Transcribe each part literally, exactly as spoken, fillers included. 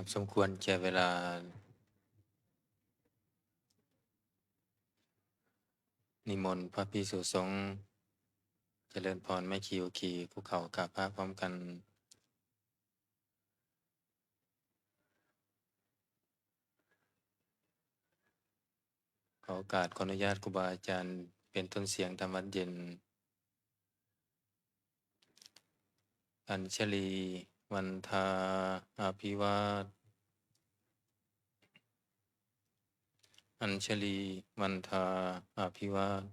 ครับ สมควรแก่เวลา นิมนต์พระภิกษุสงฆ์ เจริญพรแม่ชี อุคี คุกเข่ากราบพระพร้อมกัน ขอโอกาส ขออนุญาตครูบาอาจารย์เป็นต้นเสียงทำวัตรเย็น Añjalī vandā abhivād. Añjalī vandā abhivād.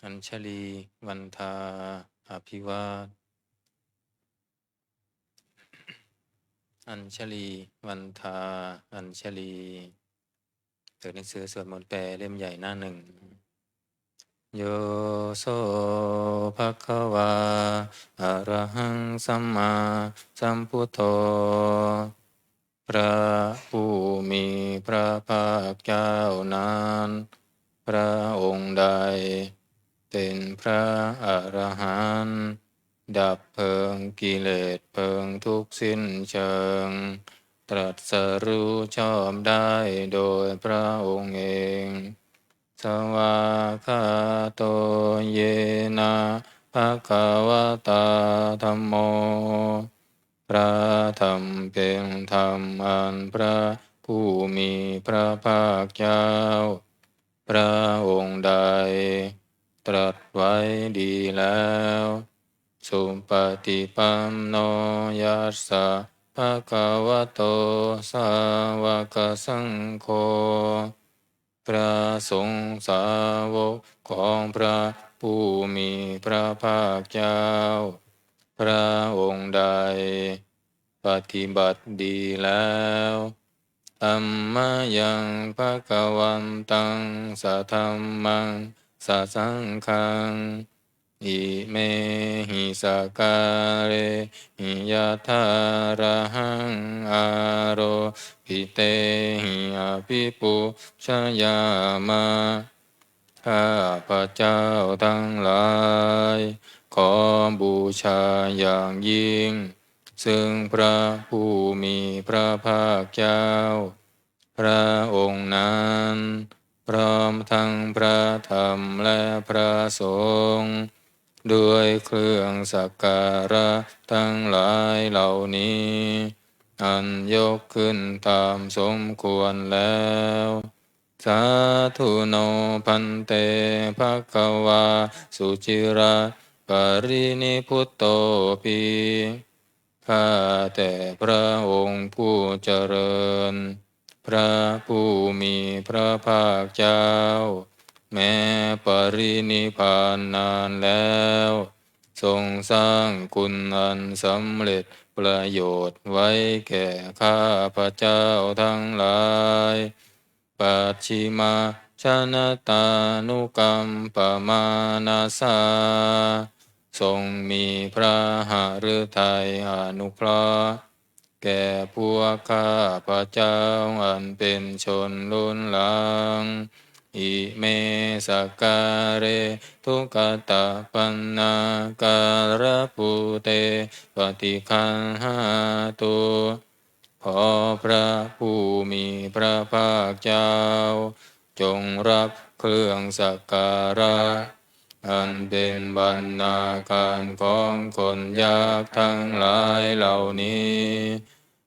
Añjalī vandā abhivād. Añjalī vandā añjalī. เปิดหนังสือสวดมนต์แปลเล่มใหญ่หน้าหนึ่ง Yo so bhagavā arahaṃ sammāsambuddho พระผู้มีพระภาคเจ้านั้น พระองค์ใดเป็นพระอรหันต์ ดับเพลิงกิเลสเพลิงทุกข์สิ้นเชิง ตรัสรู้ชอบได้โดยพระองค์เอง Svākkhāto yena bhagavatā dhammo. พระธรรมเป็นธรรมอันพระผู้มีพระภาคเจ้า พระองค์ใดตรัสไว้ดีแล้ว Supaṭipanno yassa bhagavato sāvakasaṅgho. พระสงฆ์สาวกของพระผู้มีพระภาคเจ้า พระองค์ใดปฏิบัติดีแล้ว Tammayaṃ bhagavantaṃ sadhammaṃ sasaṅghaṃ imehi sakkārehi yathārahaṃ āropitehi abhipūjayāma. ข้าพเจ้าทั้งหลาย ขอบูชาอย่างยิ่ง ซึ่งพระผู้มีพระภาคเจ้า พระองค์นั้น พร้อมทั้งพระธรรมและพระสงฆ์ ด้วยเครื่องสักการะทั้งหลายเหล่านี้ อันยกขึ้นตามสมควรแล้ว Sādhu no bhante bhagavā suciraparinibbutopi. ข้าแต่พระองค์ผู้เจริญ พระผู้มีพระภาคเจ้า แม้ปรินิพพานนานแล้ว ทรงสร้างคุณอันสำเร็จประโยชน์ไว้แก่ข้าพเจ้าทั้งหลาย Pacchimajanatanukampamānasā. ทรงมีพระหฤทัยอนุเคราะห์ แก่พวกข้าพเจ้าอันเป็นชนรุ่นหลัง Ime sakkāre duggatapaṇṇākārabhūte paṭiggaṇhātu. ขอพระผู้มีพระภาคเจ้า จงรับเครื่องสักการะ อันเป็นบรรณาการของคนยากทั้งหลายเหล่านี้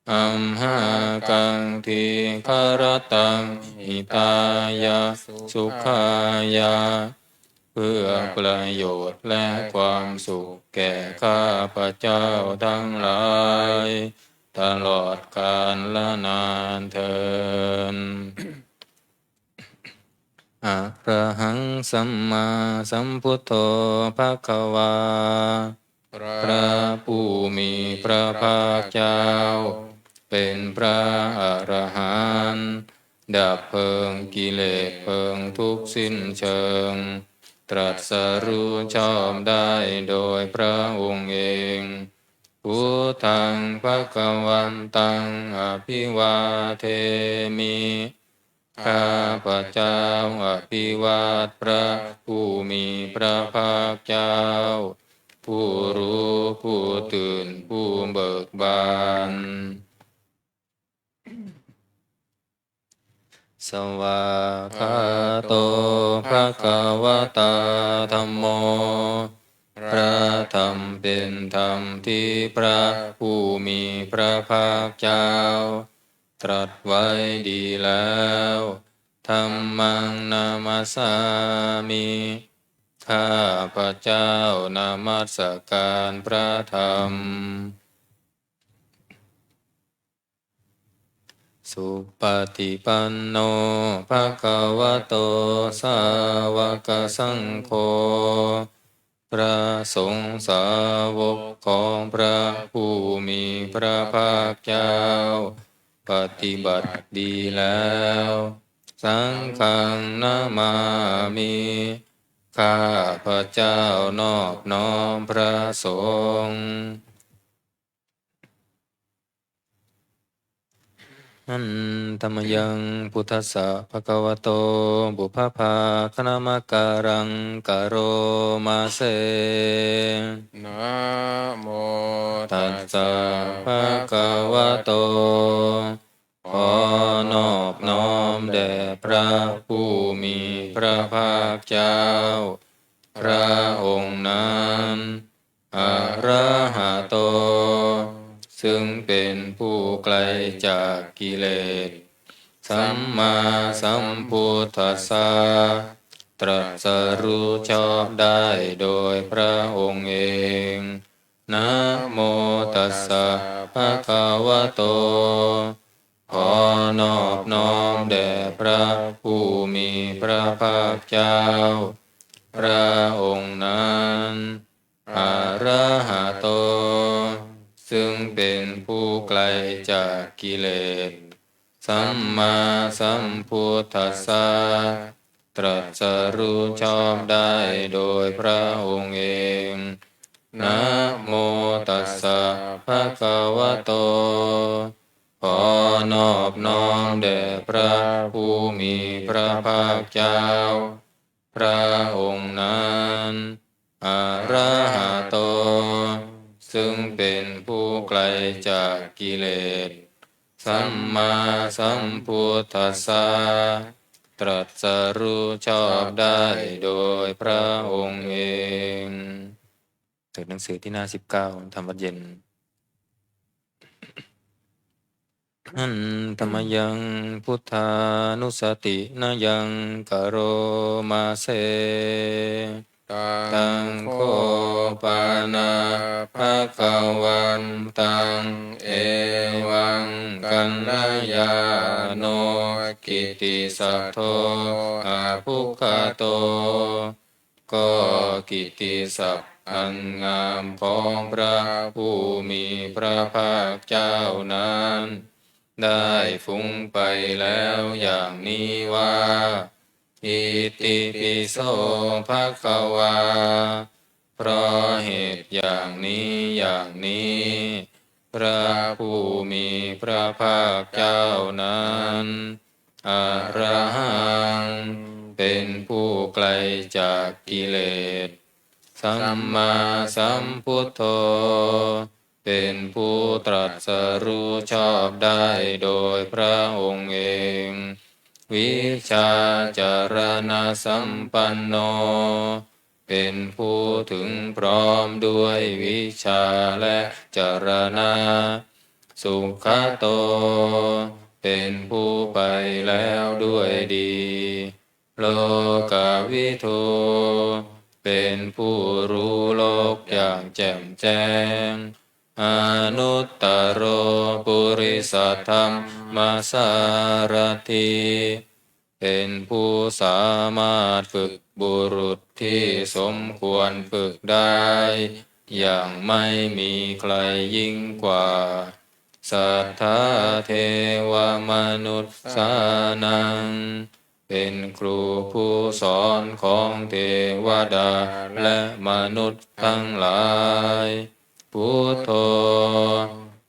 Amhākaṃ dīgharattaṃ hitāya sukhāya. เพื่อประโยชน์และความสุขแก่ข้าพเจ้าทั้งหลาย ตลอดกาลนานเทอญ Arahaṃ sammāsambuddho bhagavā. พระผู้มีพระภาคเจ้า เป็นพระอรหันต์ ดับเพลิงกิเลสเพลิงทุกข์สิ้นเชิง ตรัสรู้ชอบได้โดยพระองค์เอง Buddhaṃ bhagavantaṃ abhivādemi. ข้าพเจ้าอภิวาทพระผู้มีพระภาคเจ้า ผู้รู้ผู้ตื่นผู้เบิกบาน Svākkhāto bhagavatā dhammo. พระธรรมเป็นธรรมที่พระผู้มีพระภาคเจ้า ตรัสไว้ดีแล้ว Dhammaṃ namassāmi. ข้าพเจ้านมัสการพระธรรม Supaṭipanno bhagavato sāvakasaṅgho. พระสงฆ์สาวกของพระผู้มีพระภาคเจ้า ปฏิบัติดีแล้ว Saṅghaṃ namāmi. ข้าพเจ้านอบน้อมพระสงฆ์ Handa mayaṃ buddhassa bhagavato pubbabhāganamakāraṃ karoma se. Namo tassa bhagavato. ขอนอบน้อมแด่พระผู้มีพระภาคเจ้า พระองค์นั้น Arahato ซึ่งเป็นผู้ไกลจากกิเลส Sammāsambuddhassa ตรัสรู้ชอบได้โดยพระองค์เอง Namo tassa bhagavato. ขอนอบน้อมแด่พระผู้มีพระภาคเจ้า พระองค์นั้น Arahato ซึ่งเป็นผู้ไกลจากกิเลส Sammāsambuddhassa ตรัสรู้ชอบได้โดยพระองค์เอง Namo tassa bhagavato. ขอนอบน้อมแด่พระผู้มีพระภาคเจ้า พระองค์นั้น Arahato ซึ่งเป็นผู้ไกลจากกิเลส Sammāsambuddhassa ตรัสรู้ชอบได้โดยพระองค์เอง เปิดหนังสือที่หน้าสิบเก้า ทำวัตรเย็น Handa mayaṃ buddhānussatinayaṃ karoma se. Taṃ kho pana bhagavantaṃ evaṃ kalyāṇo kittisaddo abbhuggato. ก็กิตติศัพท์อันงามของพระผู้มีพระภาคเจ้านั้น ได้ฟุ้งไปแล้วอย่างนี้ว่า Itipi so bhagavā. เพราะเหตุอย่างนี้อย่างนี้ พระผู้มีพระภาคเจ้านั้น Arahaṃ เป็นผู้ไกลจากกิเลส Sammāsambuddho เป็นผู้ตรัสรู้ชอบได้โดยพระองค์เอง Vijjācaraṇasampanno เป็นผู้ถึงพร้อมด้วยวิชชาและจรณะ Sugato เป็นผู้ไปแล้วด้วยดี Lokavidū เป็นผู้รู้โลกอย่างแจ่มแจ้ง Anuttaro purisadammasārathi เป็นผู้สามารถฝึกบุรุษที่สมควรฝึกได้ อย่างไม่มีใครยิ่งกว่า Satthā devamanussānaṃ เป็นครูผู้สอนของเทวดาและมนุษย์ทั้งหลาย Buddho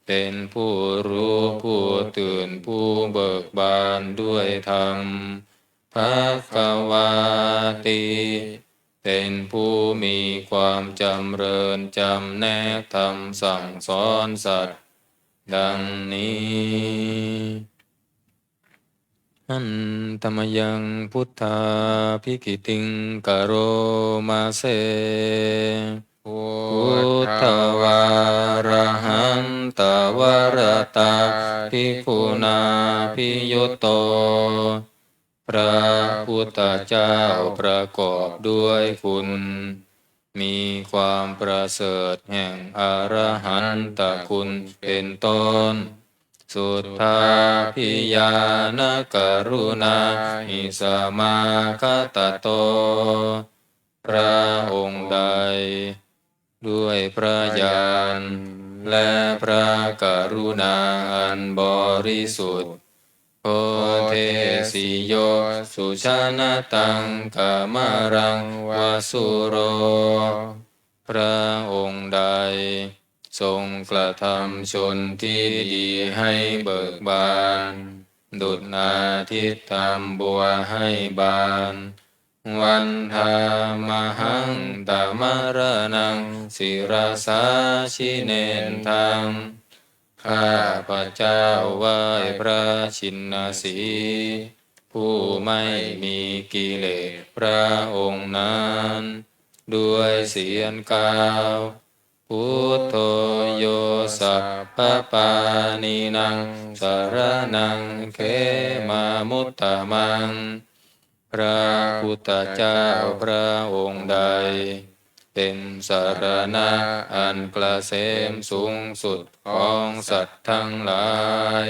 เป็นผู้รู้ผู้ตื่นผู้เบิกบานด้วยธรรม Bhagavāti เป็นผู้มีความจำเริญจำแนกธรรมสั่งสอนสัตว์ดังนี้ Handa mayaṃ buddhābhigītiṃ karoma se. Buddhavārahantavaratādiguṇābhiyutto. พระพุทธเจ้าประกอบด้วยคุณ มีความประเสริฐแห่งอรหันตคุณเป็นต้น Suddhābhiñāṇakaruṇāhi samāgatatto. พระองค์ใด ด้วยพระญาณ และพระกรุณาอันบริสุทธิ์ Bodhesi yo sujanataṃ kamalaṃ va sūro. พระองค์ใด ทรงกระทำชนที่ดีให้เบิกบาน ดุจอาทิตย์ทำบัวให้บาน Vandāmahaṃ tamaraṇaṃ sirasā jinendaṃ. ข้าพเจ้าไหว้พระชินสีห์ ผู้ไม่มีกิเลสพระองค์นั้น ด้วยเสียงกล่าว Buddho yo sabbapāṇīnaṃ saraṇaṃ khemamuttamaṃ. พระพุทธเจ้าพระองค์ใด เป็นสรณะอันเกษมสูงสุดของสัตว์ทั้งหลาย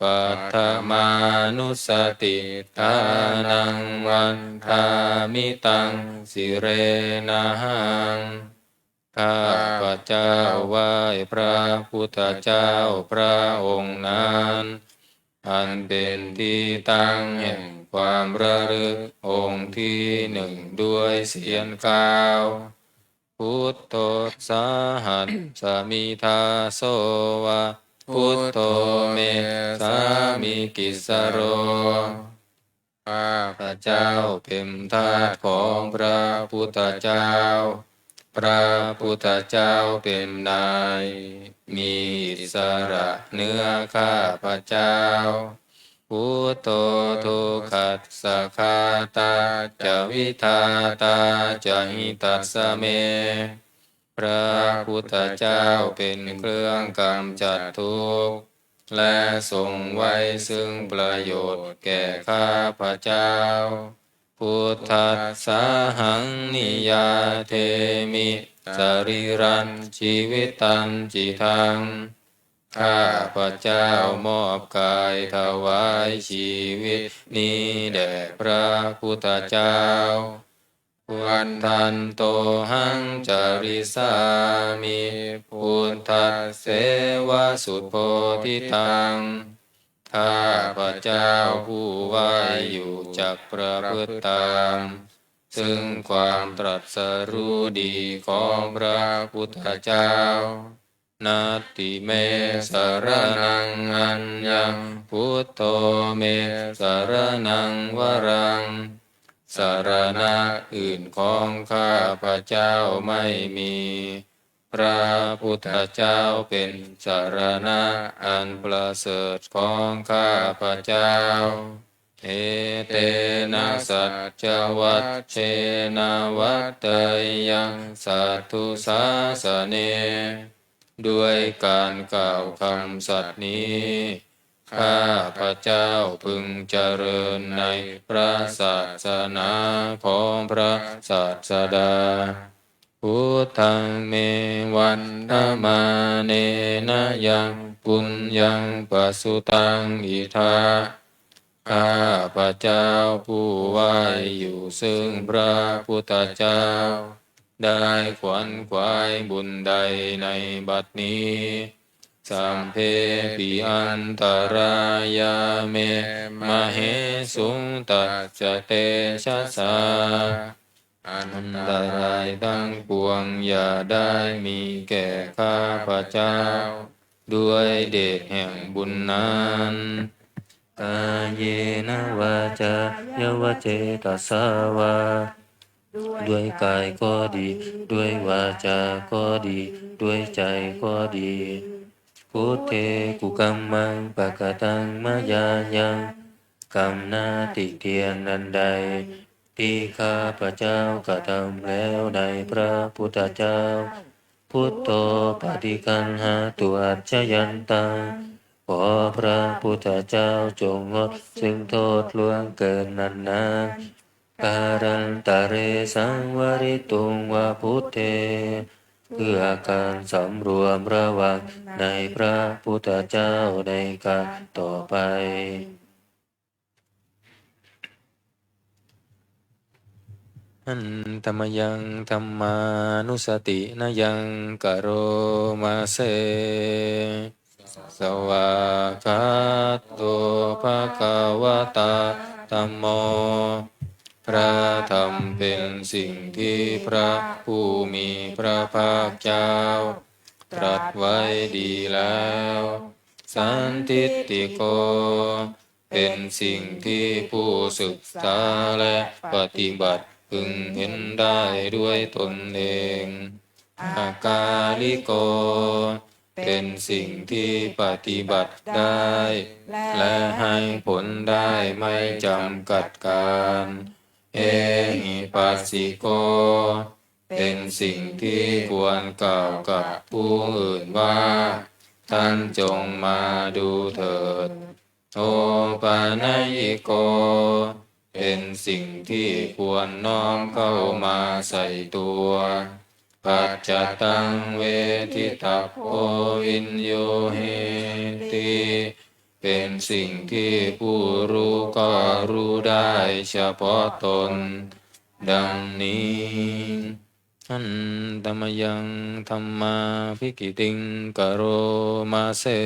Paṭhamānussatiṭṭhānaṃ vandāmi taṃ sirenahaṃ. ข้าพเจ้าไหว้พระพุทธเจ้าพระองค์นั้น อันเป็นที่ตั้งแห่งความระลึกองค์ที่หนึ่งด้วยเสียงกล่าว Buddho sāhasmi dāso va, buddho me sāmikissaro. ข้าพเจ้าเป็นทาสของพระพุทธเจ้า พระพุทธเจ้าเป็นนาย มีอิสระเหนือข้าพเจ้า Buddho dukkhassa ghātā ca vidhātā ca hitassa me. พระพุทธเจ้าเป็นเครื่องกำจัดทุกข์ และทรงไว้ซึ่งประโยชน์แก่ข้าพเจ้า Buddhassāhaṃ niyyādemi sarīrañjīvitañcidaṃ. ข้าพเจ้ามอบกายถวายชีวิตนี้แด่พระพุทธเจ้า Vandantohaṃ carissāmi buddhasseva subodhitaṃ. ข้าพเจ้าผู้ไหว้อยู่จักประพฤติตาม ซึ่งความตรัสรู้ดีของพระพุทธเจ้า Natthi me saraṇaṃ aññaṃ, buddho me saraṇaṃ varaṃ. สรณะอื่นของข้าพเจ้าไม่มี พระพุทธเจ้าเป็นสรณะอันประเสริฐของข้าพเจ้า Etena saccavajjena vaḍḍheyyaṃ satthu sāsane. ด้วยการกล่าวคำสัตย์นี้ ข้าพเจ้าพึงเจริญในพระศาสนาของพระศาสดา Buddhaṃ me vandamānena yaṃ puññaṃ pasutaṃ idha. ข้าพเจ้าผู้ไหว้อยู่ซึ่งพระพุทธเจ้า ได้ขวนขวายบุญใดในบัดนี้ Sabbepi antarāyā me māhesuṃ tassa tejasā. อันตรายทั้งปวงอย่าได้มีแก่ข้าพเจ้า ด้วยเดชแห่งบุญนั้น Kāyena vācāya va cetasā vā, ด้วยกายก็ดี ด้วยวาจาก็ดี ด้วยใจก็ดี Buddhe kukammaṃ pakataṃ mayā yaṃ กรรมนาฏเตียนอันใด ที่ข้าพเจ้ากระทำแล้วในพระพุทธเจ้า Buddho paṭiggaṇhātu accayantaṃ ขอพระพุทธเจ้าจงงดซึ่งโทษล่วงเกินนั้นๆ Kālantare saṃvarituṃ va buddhe เพื่อการสำรวมระวังในพระพุทธเจ้าในการต่อไป Handa mayaṃ dhammānussatinayaṃ karoma se. Svākkhāto bhagavatā dhammo. พระธรรมเป็นสิ่งที่พระผู้มีพระภาคเจ้า ตรัสไว้ดีแล้ว Sandiṭṭhiko เป็นสิ่งที่ผู้ศึกษาและปฏิบัติพึงเห็นได้ด้วยตนเอง Akāliko เป็นสิ่งที่ปฏิบัติได้ และให้ผลได้ไม่จำกัดกาล Ehipassiko เป็นสิ่งที่ควรกล่าวกับผู้อื่นว่า ท่านจงมาดูเถิด Opanayiko เป็นสิ่งที่ควรน้อมเข้ามาใส่ตัว Paccattaṃ veditabbo viññūhīti เป็นสิ่งที่ผู้รู้ก็รู้ได้เฉพาะตน ดังนี้ Handa mayaṃ dhammābhigītiṃ karoma se.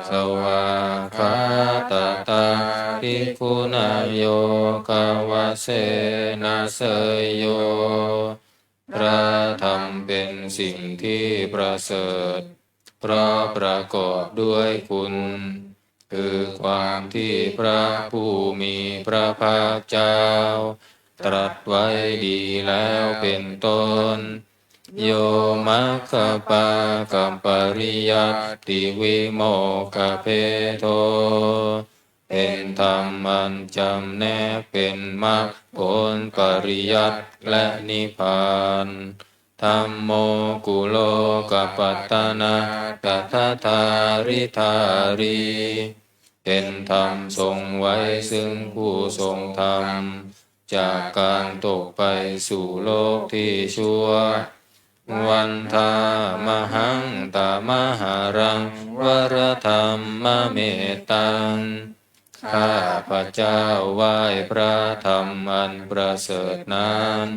Svākkhātatādiguṇayogavasena seyyo. พระธรรมเป็นสิ่งที่ประเสริฐ เพราะประกอบด้วยคุณ คือความที่พระผู้มีพระภาคเจ้า ตรัสไว้ดีแล้วเป็นต้น Yo maggapākapariyattivimokkhabhedo เป็นธรรมอันจำแนกเป็นมรรคผลปริยัติและนิพพาน Dhammo kulokapattanā tadadhāridhārī เป็นธรรมทรงไว้ซึ่งผู้ทรงธรรม จากการตกไปสู่โลกที่ชั่ว Vandāmahaṃ tamaharaṃ varaḍammametaṃ ข้าพเจ้าไหว้พระธรรมอันประเสริฐนั้น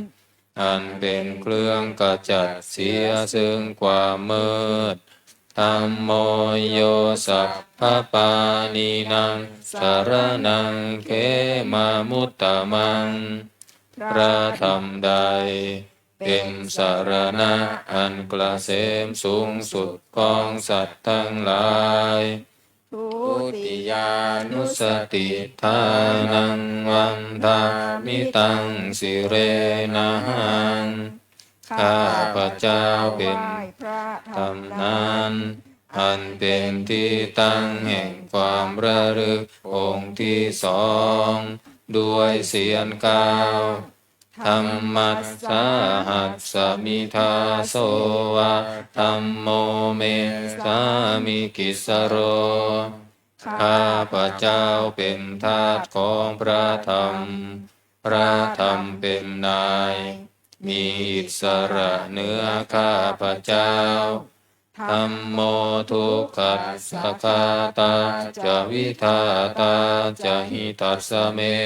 อันเป็นเครื่องขจัดเสียซึ่งความมืด Dhammo yo sabbapāṇīnaṃ saraṇaṃ khemamuttamaṃ พระธรรมใดเป็นสรณะอันเกษมสูงสุดของสัตว์ทั้งหลาย Dutiyānussatiṭṭhānaṃ vandāmi taṃ sirenahaṃ ข้าพเจ้าเป็น ไหว้พระธรรม ธรรมนั้น อันเป็นที่ตั้งแห่งความระลึกองค์ที่สอง ด้วยเสียงกล่าว Dhammassāhasmi dāso va dhammo me sāmikissaro ข้าพเจ้าเป็นทาสของพระธรรม พระธรรมเป็นนาย มีอิสระเหนือข้าพเจ้า Dhammo dukkhassa ghātā ca vidhātā ca hitassa me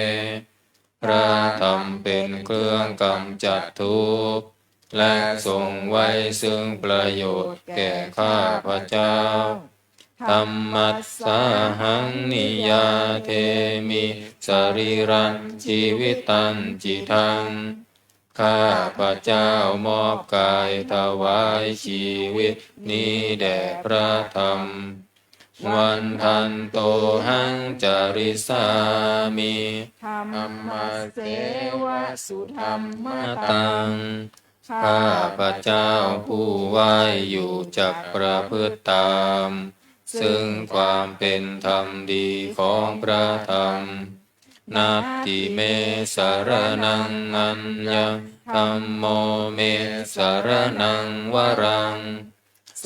พระธรรมเป็นเครื่องกำจัดทุกข์ และทรงไว้ซึ่งประโยชน์แก่ข้าพเจ้า Dhammassāhaṃ niyyādemi sarīrañjīvitañcidaṃ ข้าพเจ้ามอบกายถวายชีวิตนี้แด่พระธรรม vandantohaṃ carissāmi dhammasseva sudhammataṃ. ข้าพเจ้าผู้ไหว้อยู่จักประพฤติตาม ซึ่งความเป็นธรรมดีของพระธรรม Natthi me saraṇaṃ aññaṃ, dhammo me saraṇaṃ varaṃ.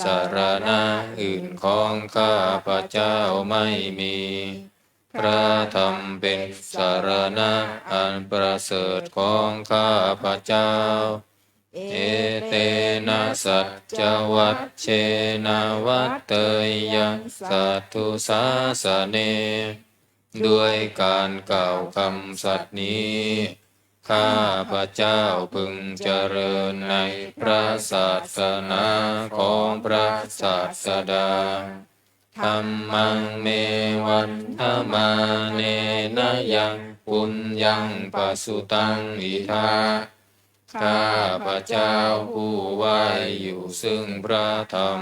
สรณะอื่นของข้าพเจ้าไม่มี พระธรรมเป็นสรณะอันประเสริฐของข้าพเจ้า Etena saccavajjena vaḍḍheyyaṃ satthu sāsane. ด้วยการกล่าวคำสัตย์นี้ ข้าพเจ้าพึงเจริญในพระศาสนาของพระศาสดา Dhammaṃ me vandamānena yaṃ puññaṃ pasutaṃ idha. ข้าพเจ้าผู้ไหว้อยู่ซึ่งพระธรรม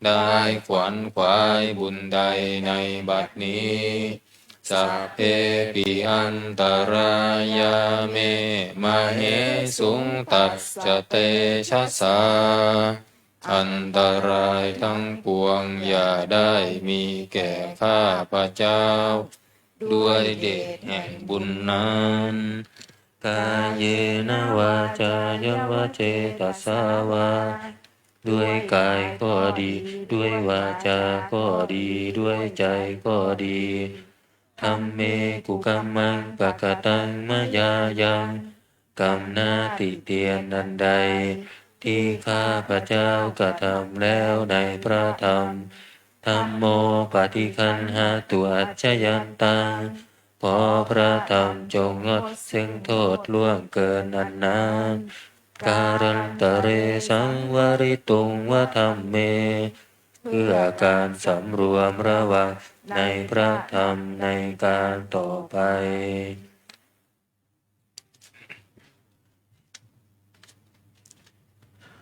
ได้ขวนขวายบุญใดในบัดนี้ Sabbepi antarāyā me māhesuṃ tassa tejasā. อันตรายทั้งปวงอย่าได้มีแก่ข้าพเจ้า ด้วยเดชแห่งบุญนั้น Kāyena vācāya va cetasā vā. ด้วยกายก็ดี ด้วยวาจาก็ดี ด้วยใจก็ดี Dhamme kukammaṃ pakataṃ mayā yaṃ. กรรมหน้าติเตียนอันใด ที่ข้าพเจ้ากระทำแล้วในพระธรรม Dhammo paṭiggaṇhatu accayantaṃ. ขอพระธรรมจงงดซึ่งโทษล่วงเกินอันนั้น Kālantare saṃvarituṃ va dhamme. เพื่อการสำรวมระวังในพระธรรมในการต่อไป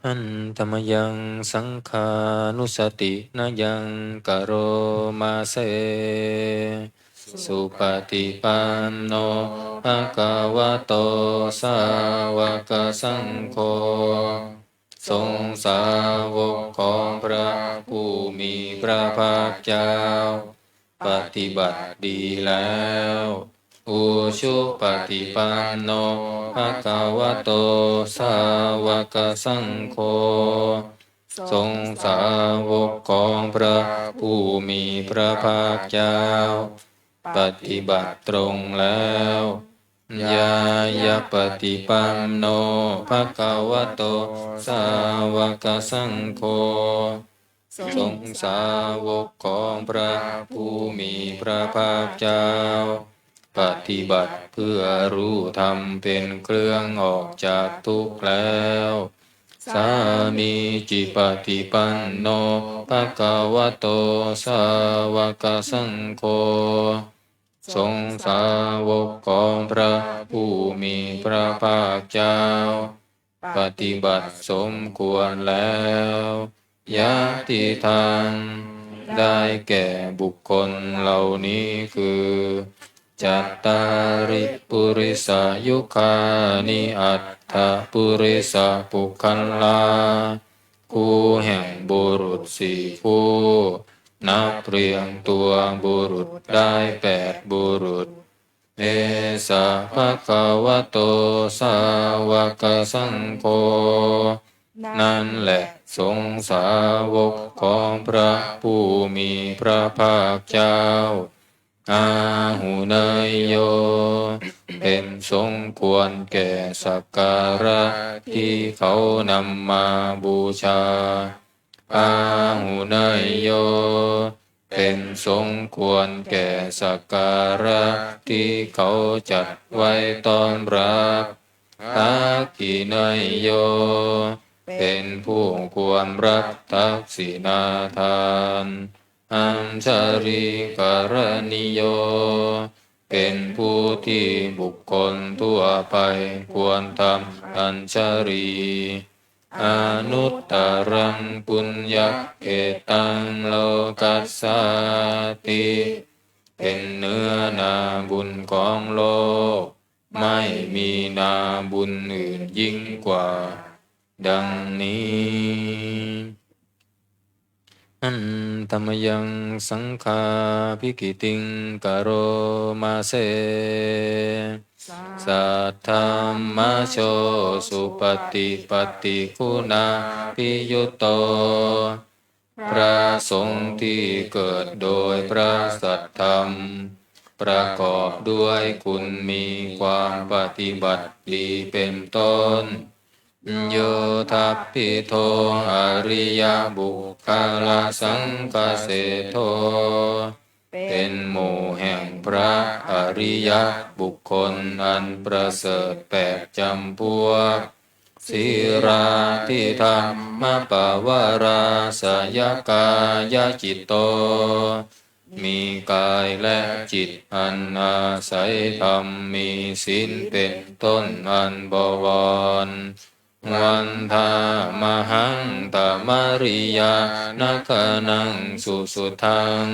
Handa mayaṃ saṅghānussatinayaṃ karoma se. Supaṭipanno bhagavato sāvakasaṅgho. สงฆ์สาวกของพระผู้มีพระภาคเจ้า ปฏิบัติดีแล้ว Ujupaṭipanno bhagavato sāvakasaṅgho. สงฆ์สาวกของพระผู้มีพระภาคเจ้า ปฏิบัติตรงแล้ว Ñāyapaṭipanno bhagavato sāvakasaṅgho. สงฆ์สาวกของพระผู้มีพระภาคเจ้า ปฏิบัติเพื่อรู้ธรรมเป็นเครื่องออกจากทุกข์แล้ว Sāmīcipaṭipanno bhagavato sāvakasaṅgho. สงฆ์สาวกของพระผู้มีพระภาคเจ้า ปฏิบัติสมควรแล้ว Yadidaṃ ได้แก่บุคคลเหล่านี้คือ Cattāri purisayugāni aṭṭha purisapuggalā. คู่แห่งบุรุษสี่คู่ นับเรียงตัวบุรุษได้แปดบุรุษ Esa bhagavato sāvakasaṅgho. นั่นแหละสงฆ์สาวกของพระผู้มีพระภาคเจ้า Āhuneyyo เป็นสมควรแก่สักการะที่เขานำมาบูชา Āhuneyyo เป็นสมควรแก่สักการะที่เขาจัดไว้ต้อนรับ Dakkhiṇeyyo เป็นผู้ควรรับทักษิณาทาน Añjalikaraṇīyo เป็นผู้ที่บุคคลทั่วไปควรทำอัญชลี anuttaraṃ puññakkhettaṃ lokassāti. เป็นเนื้อนาบุญของโลก ไม่มีนาบุญอื่นยิ่งกว่า ดังนี้ Handa mayaṃ saṅghābhigītiṃ karoma se. Saddhammajo supaṭipattiguṇābhiyutto. พระสงฆ์ที่เกิดโดยพระสัทธรรม ประกอบด้วยคุณมีความปฏิบัติดีเป็นต้น Yo tappito ariyabuggalasaṅghaseṭṭho. เป็นหมู่แห่งพระอริยบุคคลอันประเสริฐแปดจำพวก Sīlādidhammapavarāsayakāyacitto. มีกายและจิตอันอาศัยธรรม มีศีลเป็นต้นอันบวร Vandāmahaṃ tamariyanagaṇaṃ susuddhaṃ.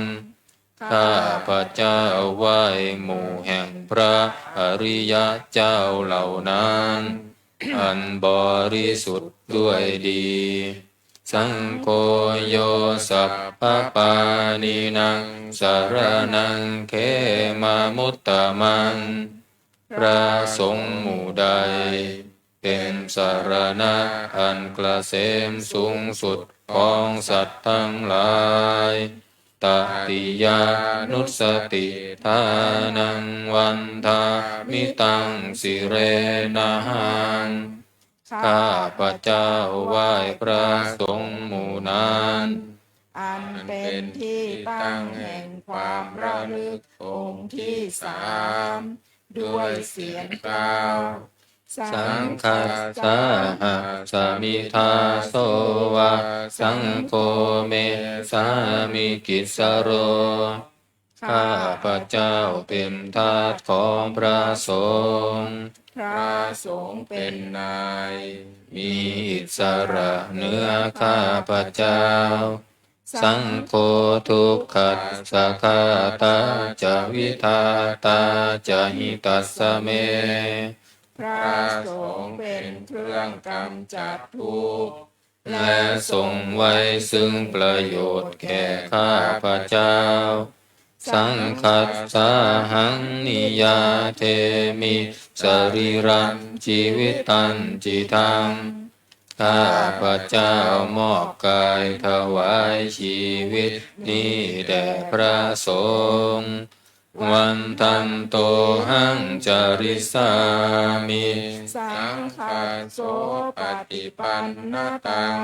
ข้าพเจ้าไหว้หมู่แห่งพระอริยเจ้าเหล่านั้น อันบริสุทธิ์ด้วยดี Saṅgho yo sabbapāṇīnaṃ saraṇaṃ khemamuttamaṃ. พระสงฆ์หมู่ใด เป็นสรณะอันเกษมสูงสุดของสัตว์ทั้งหลาย Tatiyānussatiṭṭhānaṃ vandāmi taṃ sirenahaṃ. ข้าพเจ้าไหว้พระสงฆ์หมู่นั้น อันเป็นที่ตั้งแห่งความระลึกองค์ที่สาม ด้วยเสียงกล่าว Saṅghassa ahasmi dāso va, saṅgho me sāmikissaro. ข้าพเจ้าเป็นทาสของพระสงฆ์ พระสงฆ์เป็นนาย มีอิสระเหนือข้าพเจ้า Saṅgho dukkhassa ghātā ca vidhātā ca hitassa me. พระสงฆ์เป็นเครื่องกำจัดทุกข์ และทรงไว้ซึ่งประโยชน์แก่ข้าพเจ้า Saṅghassāhaṃ niyyādemi sarīrañjīvitañcidaṃ. ข้าพเจ้ามอบกายถวายชีวิตนี้แด่พระสงฆ์ Vandantohaṃ carissāmi saṅghassopaṭipannataṃ.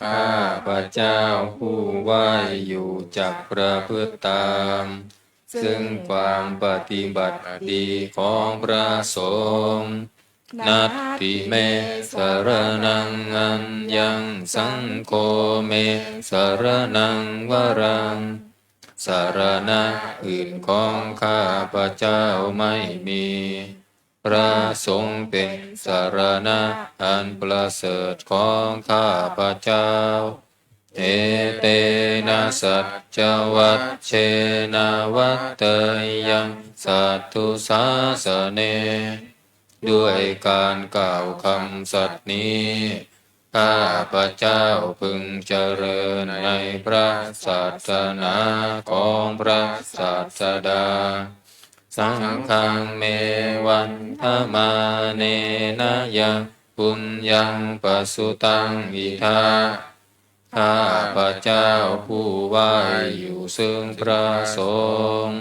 ข้าพเจ้าผู้ไหว้อยู่จักประพฤติตาม ซึ่งความปฏิบัติดีของพระสงฆ์ Natthi me saraṇaṃ aññaṃ, saṅgho me saraṇaṃ varaṃ. สรณะอื่นของข้าพเจ้าไม่มี พระสงฆ์เป็นสรณะอันประเสริฐของข้าพเจ้า Etena saccavajjena vaḍḍheyyaṃ satthu sāsane. ด้วยการกล่าวคำสัตย์นี้ ข้าพเจ้าพึงเจริญในพระศาสนาของพระศาสดา Saṅghaṃ me vandamānena yaṃ puññaṃ pasutaṃ idha. ข้าพเจ้าผู้ไหว้อยู่ซึ่งพระสงฆ์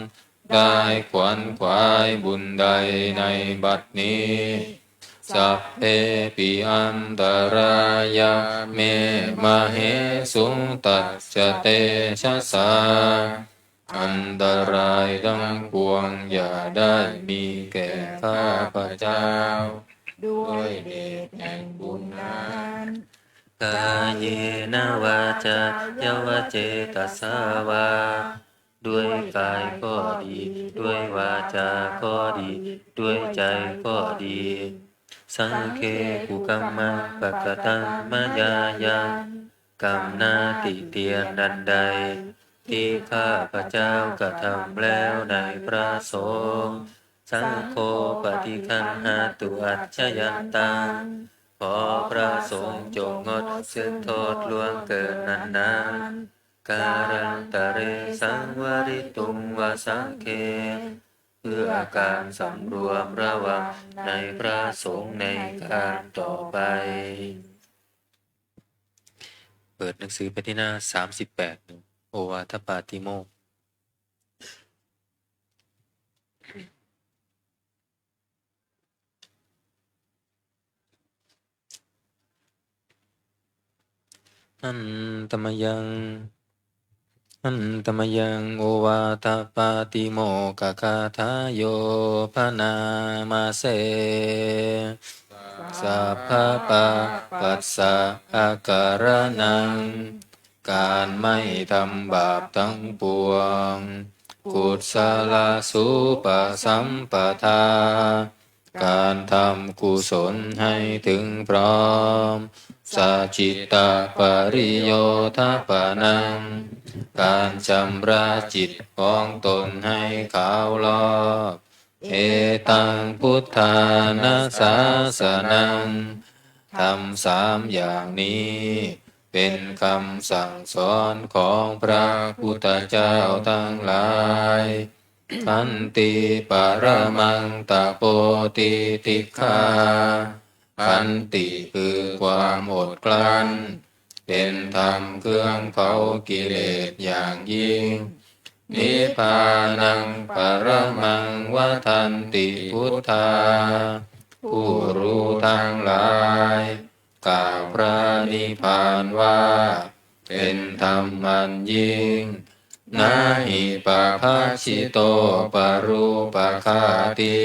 ได้ขวนขวายบุญใดในบัดนี้ Sabbepi antarāyā me māhesuṃ tassa tejasā. อันตรายทั้งปวงอย่าได้มีแก่ข้าพเจ้า ด้วยเดชแห่งบุญนั้น Kāyena vācāya va cetasā vā. ด้วยกายก็ดี ด้วยวาจาก็ดี ด้วยใจก็ดี Saṅghe kukammaṃ pakataṃ mayā yaṃ, กรรมนาฏเตียนอันใด ที่ข้าพเจ้ากระทำแล้วในพระสงฆ์ Saṅgho paṭiggaṇhātu accayantaṃ ขอพระสงฆ์จงงดซึ่งโทษล่วงเกินนั้นๆ Kālantare saṃvarituṃ va saṅghe เพื่อการสำรวมระวังในพระสงฆ์ในการต่อไป เปิดหนังสือไปที่หน้าสามสิบแปด โอวาทปาติโมกข์ Handa mayaṃ, handa mayaṃ ovātapātimokkhagathayo bhaṇāma se. Sabbapāpassa akaraṇaṃ การไม่ทำบาปทั้งปวง kusalasupasampadā การทำกุศลให้ถึงพร้อม sacittapariyothapanaṃ การชำระจิตของตนให้ขาวลอก etaṃ buddhāna sāsanaṃ ธรรมสามอย่างนี้ เป็นคำสั่งสอนของพระพุทธเจ้าทั้งหลาย khanti paramaṃ tapo titikkhā khanti คือความอดกลั้น เป็นธรรมเครื่องเผากิเลสอย่างยิ่ง nibbānaṃ paramaṃ vadanti buddhā ผู้รู้ทั้งหลาย กล่าวพระนิพพานว่า เป็นธรรมอันยิ่ง na hi pabbajito parūpaghātī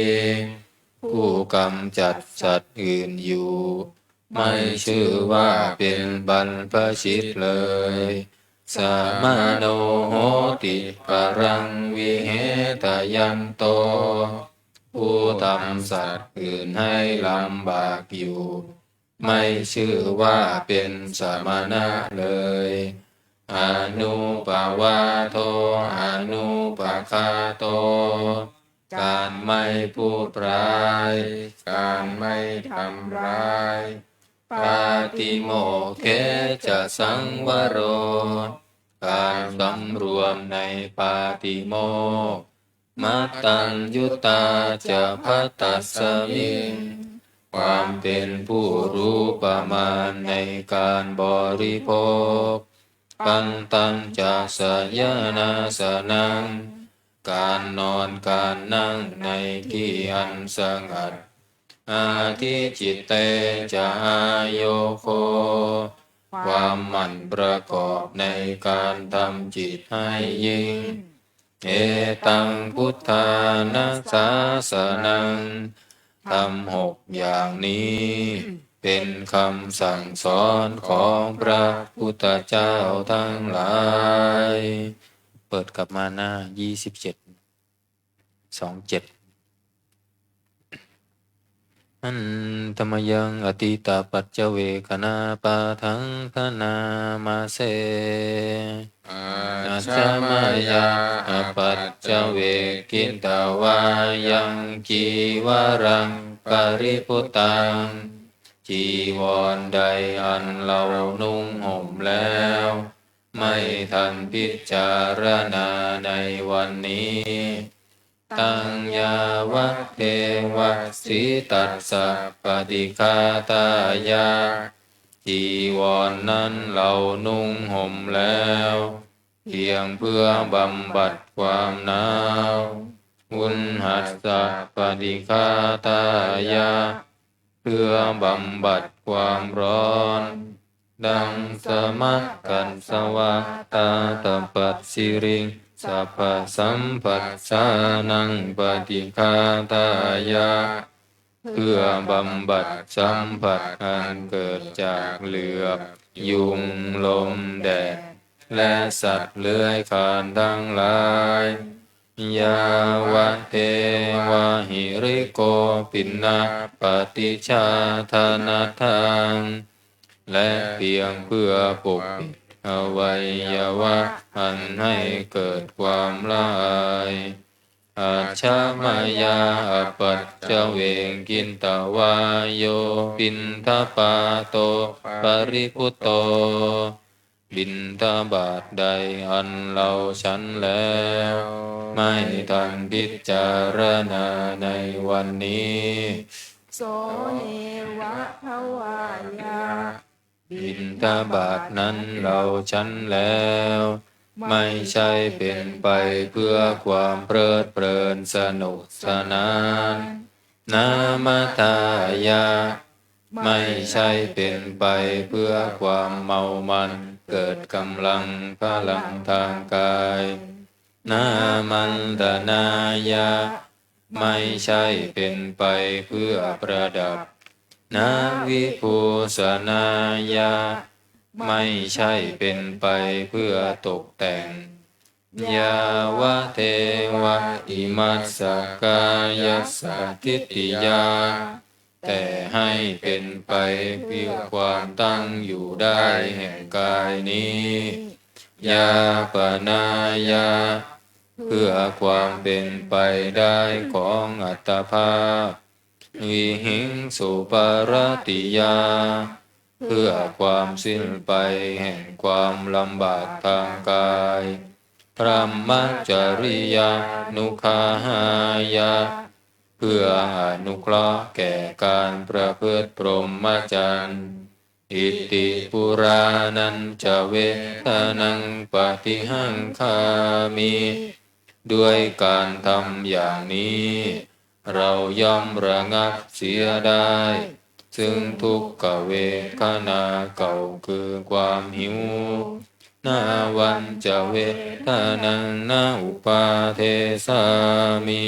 ผู้กำจัดสัตว์อื่นอยู่ ไม่ชื่อว่าเป็นบรรพชิตเลย samāno hoti paraṃ vihetayanto ผู้ทำสัตว์อื่นให้ลำบากอยู่ ไม่ชื่อว่าเป็นสมณะเลย anuppavādo anupaghāto การไม่พูดร้าย การไม่ทำร้าย pātimokkhe ca saṃvaro การสำรวมในปาติโมกข์ mattaññutā ca bhaddasmiṃ ความเป็นผู้รู้ประมาณในการบริโภค pantañca sayanāsanaṃ การนอนการนั่งในที่อันสงัด adhicitte ca āyogo ความหมั่นประกอบในการทำจิตให้ยิ่ง etaṃ buddhāna sāsanaṃ ธรรมหกอย่างนี้ เป็นคำสั่งสอนของพระพุทธเจ้าทั้งหลาย เปิดกลับมาหน้ายี่สิบเจ็ด สองเจ็ด handa mayaṃ atītapaccavekkhaṇapāṭhaṃ bhaṇāma se. Ajja mayā apaccavekkhitvā yaṃ cīvaraṃ paribhuttaṃ จีวรใดอันเรานุ่งห่มแล้ว ไม่ทันพิจารณาในวันนี้ taṃ yāvadeva sītassa paṭighātāya จีวรนั้นเรานุ่งห่มแล้ว เพียงเพื่อบำบัดความหนาว uṇhassa paṭighātāya เพื่อบำบัดความร้อน daṃsamakasavātātapasiriṃ sabbasampassānaṃ paṭighātāya เพื่อบำบัดสัมผัสอันเกิดจากเหลือบ ยุง ลม แดด และสัตว์เลื้อยคลานทั้งหลาย yāvadeva hirikopinapaṭicchādanatthaṃ และเพียงเพื่อปกปิดอวัยวะอันให้เกิดความละอาย Ajja mayā apaccavekkhitvā yo piṇḍapāto paribhutto บิณฑบาตใดอันเราฉันแล้ว ไม่ทันพิจารณาในวันนี้ so neva bhavāya บิณฑบาตนั้นเราฉันแล้ว ไม่ใช่เป็นไปเพื่อความเพลิดเพลินสนุกสนาน Namadāya ไม่ใช่เป็นไปเพื่อความเมามันเกิดกำลังพลังทางกาย Nāmantanāya ไม่ใช่เป็นไปเพื่อประดับ Navibhūsanāya ไม่ใช่เป็นไปเพื่อตกแต่ง Yāvadeva imassa kāyassa ṭhitiyā แต่ให้เป็นไปเพื่อความตั้งอยู่ได้แห่งกายนี้ Yāpanāya เพื่อความเป็นไปได้ของอัตภาพ Vihiṃsuparatiyā เพื่อความสิ้นไปแห่งความลำบากทางกาย Brahmacariyānuggahāya เพื่ออนุเคราะห์แก่การประพฤติพรหมจรรย์ Iti purāṇañca vedanaṃ paṭihaṅkhāmi ด้วยการทำอย่างนี้ เราย่อมระงับเสียได้ ซึ่งทุกขเวทนาเก่าคือความหิว Navañca vedanaṃ na uppādessāmi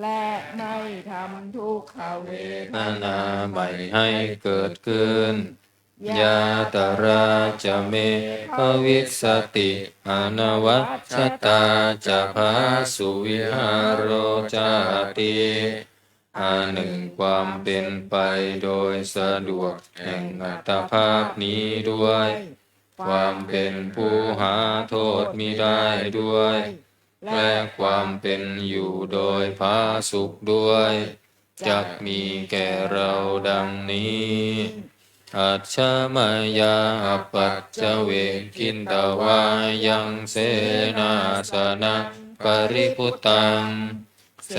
และไม่ทำทุกขเวทนาใหม่ให้เกิดขึ้น Yātrā ca me bhavissati anavajjatā ca phāsuvihāro cāti อันหนึ่งความเป็นไปโดยสะดวกแห่งอัตภาพนี้ด้วย ความเป็นผู้หาโทษมิได้ด้วย และความเป็นอยู่โดยผาสุกด้วย จักมีแก่เราดังนี้ Ajja mayā apaccavekkhitvā yaṃ senāsanaṃ paribhuttaṃ เส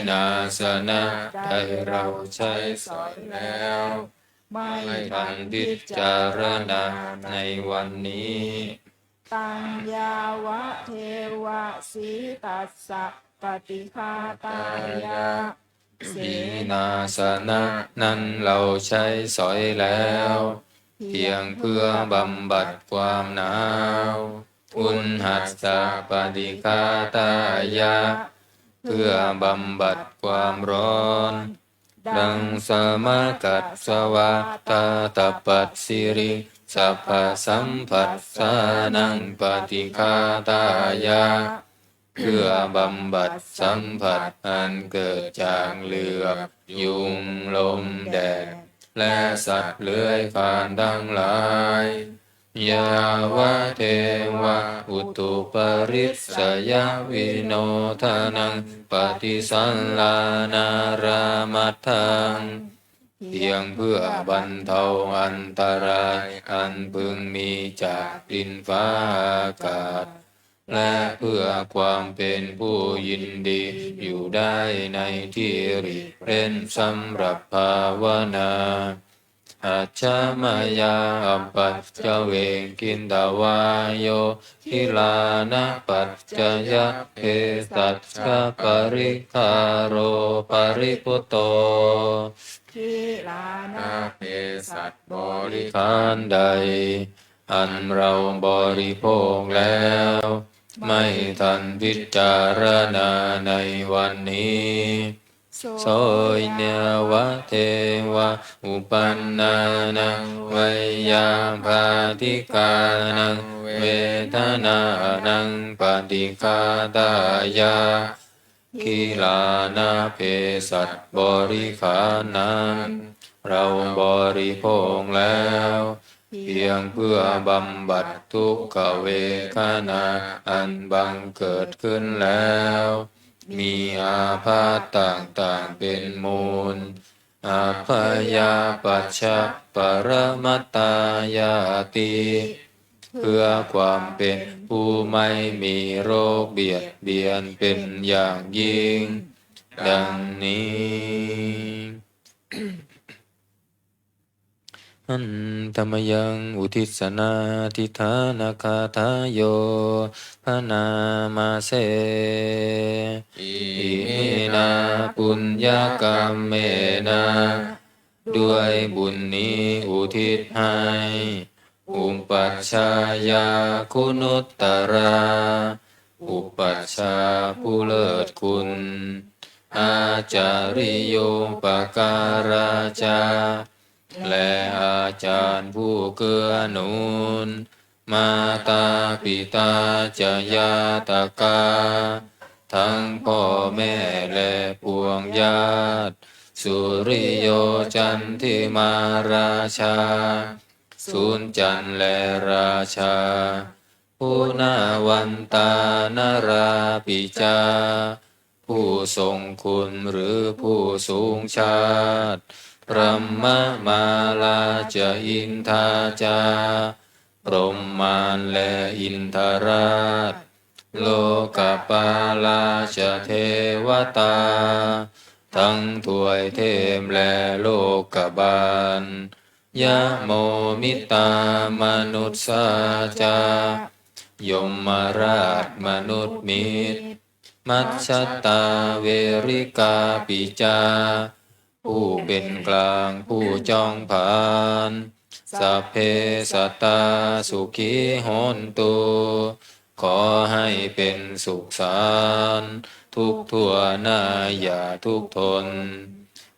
นาสนะใดเราใช้สอยแล้ว ไม่ทันพิจารณาในวันนี้ Taṃ yāvadeva sītassa paṭighātāya เสนาสนะนั้นเราใช้สอยแล้ว เพียงเพื่อบำบัดความหนาว Uṇhassa paṭighātāya เพื่อบำบัดความร้อน Taṃ samakatvā ātapasiriṃ sabbasamphassānaṃ paṭighātāya เพื่อบำบัดสัมผัสอันเกิดจากเหลือบ ยุง ลม แดด และสัตว์เลื้อยคลานทั้งหลาย Yāvadeva utuparissayavinodanaṃ paṭisallānārāmatthaṃ เพียงเพื่อบรรเทาอันตรายอันพึงมีจากดินฟ้าอากาศ และเพื่อความเป็นผู้ยินดีอยู่ได้ในที่หลีกเร้นสำหรับภาวนา Ajja mayā apaccavekkhitvā yo gilānapaccayabhesajjaparikkhāro paribhutto กิลานะเภสัชบริขารใด อันเราบริโภคแล้ว ไม่ทันพิจารณาในวันนี้ so yāvadeva uppannānaṃ veyyābādhikānaṃ vedanānaṃ paṭighātāya, gilānapesajaparikkhāraṃ เราบริโภคแล้ว เพียงเพื่อบำบัดทุกขเวทนาอันบังเกิดขึ้นแล้ว มีอาพาธต่างๆเป็นมูล abyāpajjhaparamatāyāti เพื่อความเป็นผู้ไม่มีโรคเบียดเบียนเป็นอย่างยิ่ง ดังนี้ Handa mayaṃ uddissanādhiṭṭhānagāthāyo bhaṇāma se. Iminā puññakammena ด้วยบุญนี้อุทิศให้ upajjhāyā guṇuttarā อุปัชฌาย์ผู้เลิศคุณ ācariyūpakārā ca และอาจารย์ผู้เกื้อหนุน mātā pitā ca ñātakā ทั้งพ่อแม่และปวงญาติ suriyo candimā rājā สุญจันทร์และราชา guṇavantā narāpi ca ผู้ทรงคุณหรือผู้สูงชาติ brahmamārā ca indā ca พรหมมารและอินทราช lokapālā ca devatā ทั้งทวยเทพและโลกบาล yamo mittā manussā ca ยมราชมนุษย์มิตร majjhattā verikāpi ca ผู้เป็นกลางผู้จ้องผลาญ sabbe sattā sukhī hontu ขอให้เป็นสุขสันต์ทุกทั่วหน้าอย่าทุกข์ทน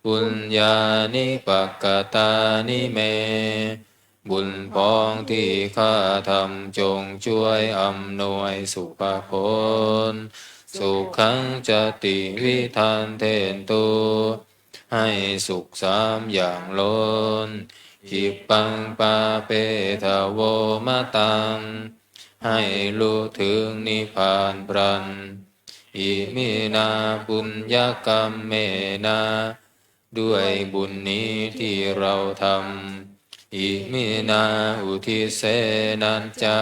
puññāni pakatāni me บุญพ้องที่ข้าทำจงช่วยอำนวยสุภผล sukhaṃ ca tividhaṃ dentu ให้สุขสามอย่างล้น khippaṃ pāpetha vomataṃ ให้ลุถึงนิพพานพลัน iminā puññakammena ด้วยบุญนี้ที่เราทำ iminā uddissenā ca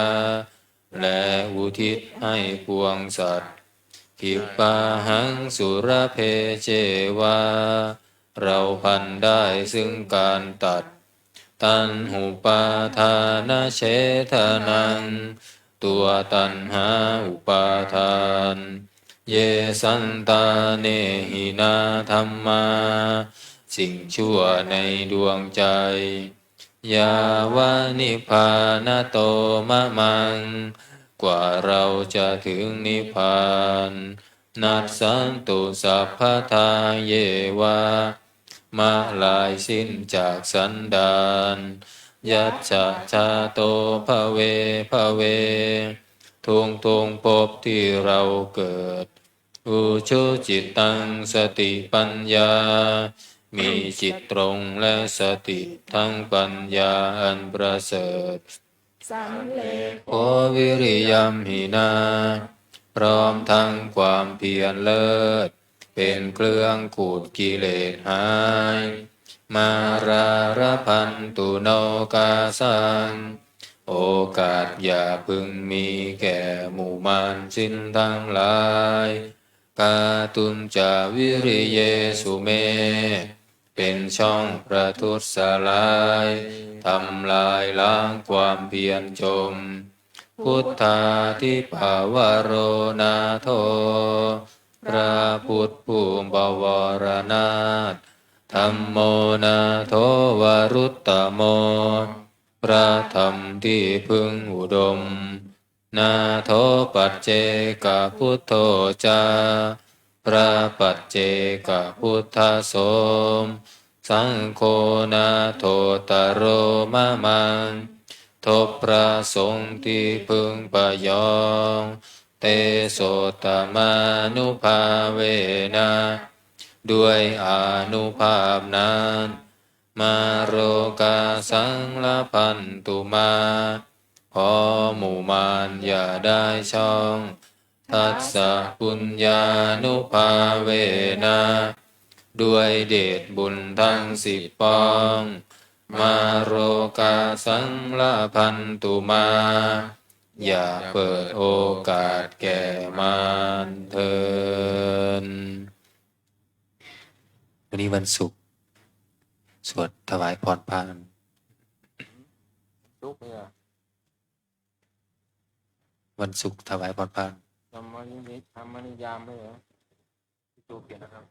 และอุทิศให้ปวงสัตว์ khippāhaṃ sulabhe ceva เราพลันได้ซึ่งการตัด taṇhupādānachedanaṃ ตัวตัณหาอุปาทาน ye santāne hinā dhammā สิ่งชั่วในดวงใจ yāva nibbānato mamaṃ กว่าเราจะถึงนิพพาน nassantu sabbadā yeva มะลายสิ้นจากสันดาน yajjhajāto bhave bhave ทุกๆภพที่เราเกิด ujucittaṃ satipaññā มีจิตตรงและสติทั้งปัญญาอันประเสริฐ sallekho viriyamphinā พร้อมทั้งความเพียรเลิศ เป็นเครื่องขูดกิเลสหาย mārā labhantu nokāsaṃ โอกาสอย่าพึงมีแก่หมู่มารสิ้นทั้งหลาย kātuñca viriyesu me เป็นช่องประทุษร้าย ทำลายล้างความเพียรจม buddhādhipavaro nātho พระพุทธผู้บวรนาถ dhammo nātho varuttamo พระธรรมที่พึ่งอุดม nātho paccekabuddho ca พระปัจเจกพุทธสงฆ์ สังโฆนาโถตโรมะมัง ทบพระสงฆ์ที่พึงปยอง เตโสตมานุภาเวนะ ด้วยอานุภาพนั้น มาโรกาสังละพันตุมา ขอหมู่มารอย่าได้ช่อง ทัสสะปุญญานุภาเวนะ ด้วยเดชบุญทั้งสิบปอง มาโรกาสังละพันตุมา อย่าเปิดโอกาสแก่มารเทอญ วันนี้วันศุกร์ สวดถวายพรพระ ศุกร์เนี่ย วันศุกร์ถวายพรพระ ธรรมนิยามไม่เหรอ พี่ตูเปลี่ยนนะครับ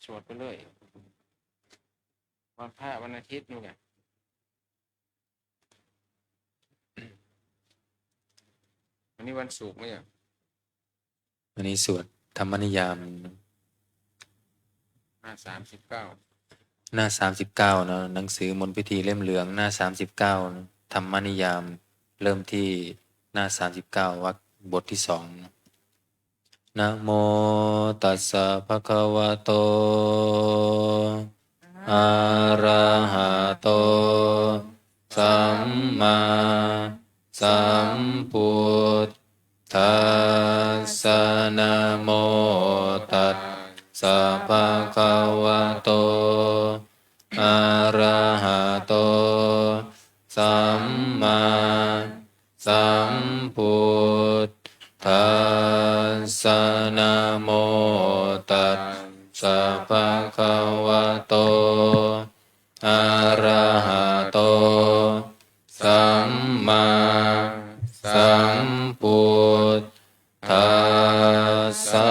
สวดไปเลย วันพระวันอาทิตย์นี่ไง วันนี้วันศุกร์ไหมอ่ะ วันนี้สวดธรรมนิยาม หน้าสามสิบเก้า หน้าสามสิบเก้าเนาะ หนังสือมนต์พิธีเล่มเหลือง หน้าสามสิบเก้า ธรรมนิยาม เริ่มที่หน้าสามสิบเก้า วรรคบทที่สอง Namo tassa bhagavato arahato sammāsambuddhassa. Namo tassa bhagavato arahato sammāsambuddhassa. Namo tassa bhagavato arahato sammāsambuddhassa.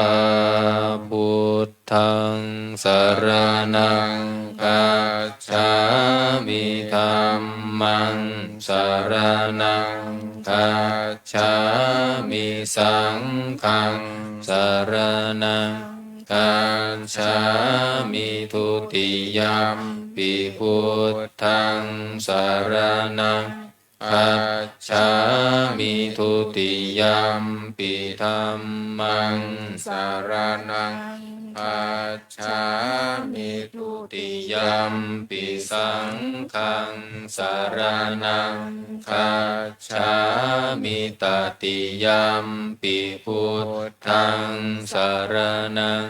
Buddhaṃ saraṇaṃ gacchāmi. Dhammaṃ saraṇaṃ gacchāmi. Saṅghaṃ saraṇaṃ gacchāmi. Dutiyampi buddhaṃ saraṇaṃ gacchāmi. Dutiyampi dhammaṃ saraṇaṃ gacchāmi. Dutiyampi saṅghaṃ saraṇaṃ gacchāmi. Tatiyampi buddhaṃ saraṇaṃ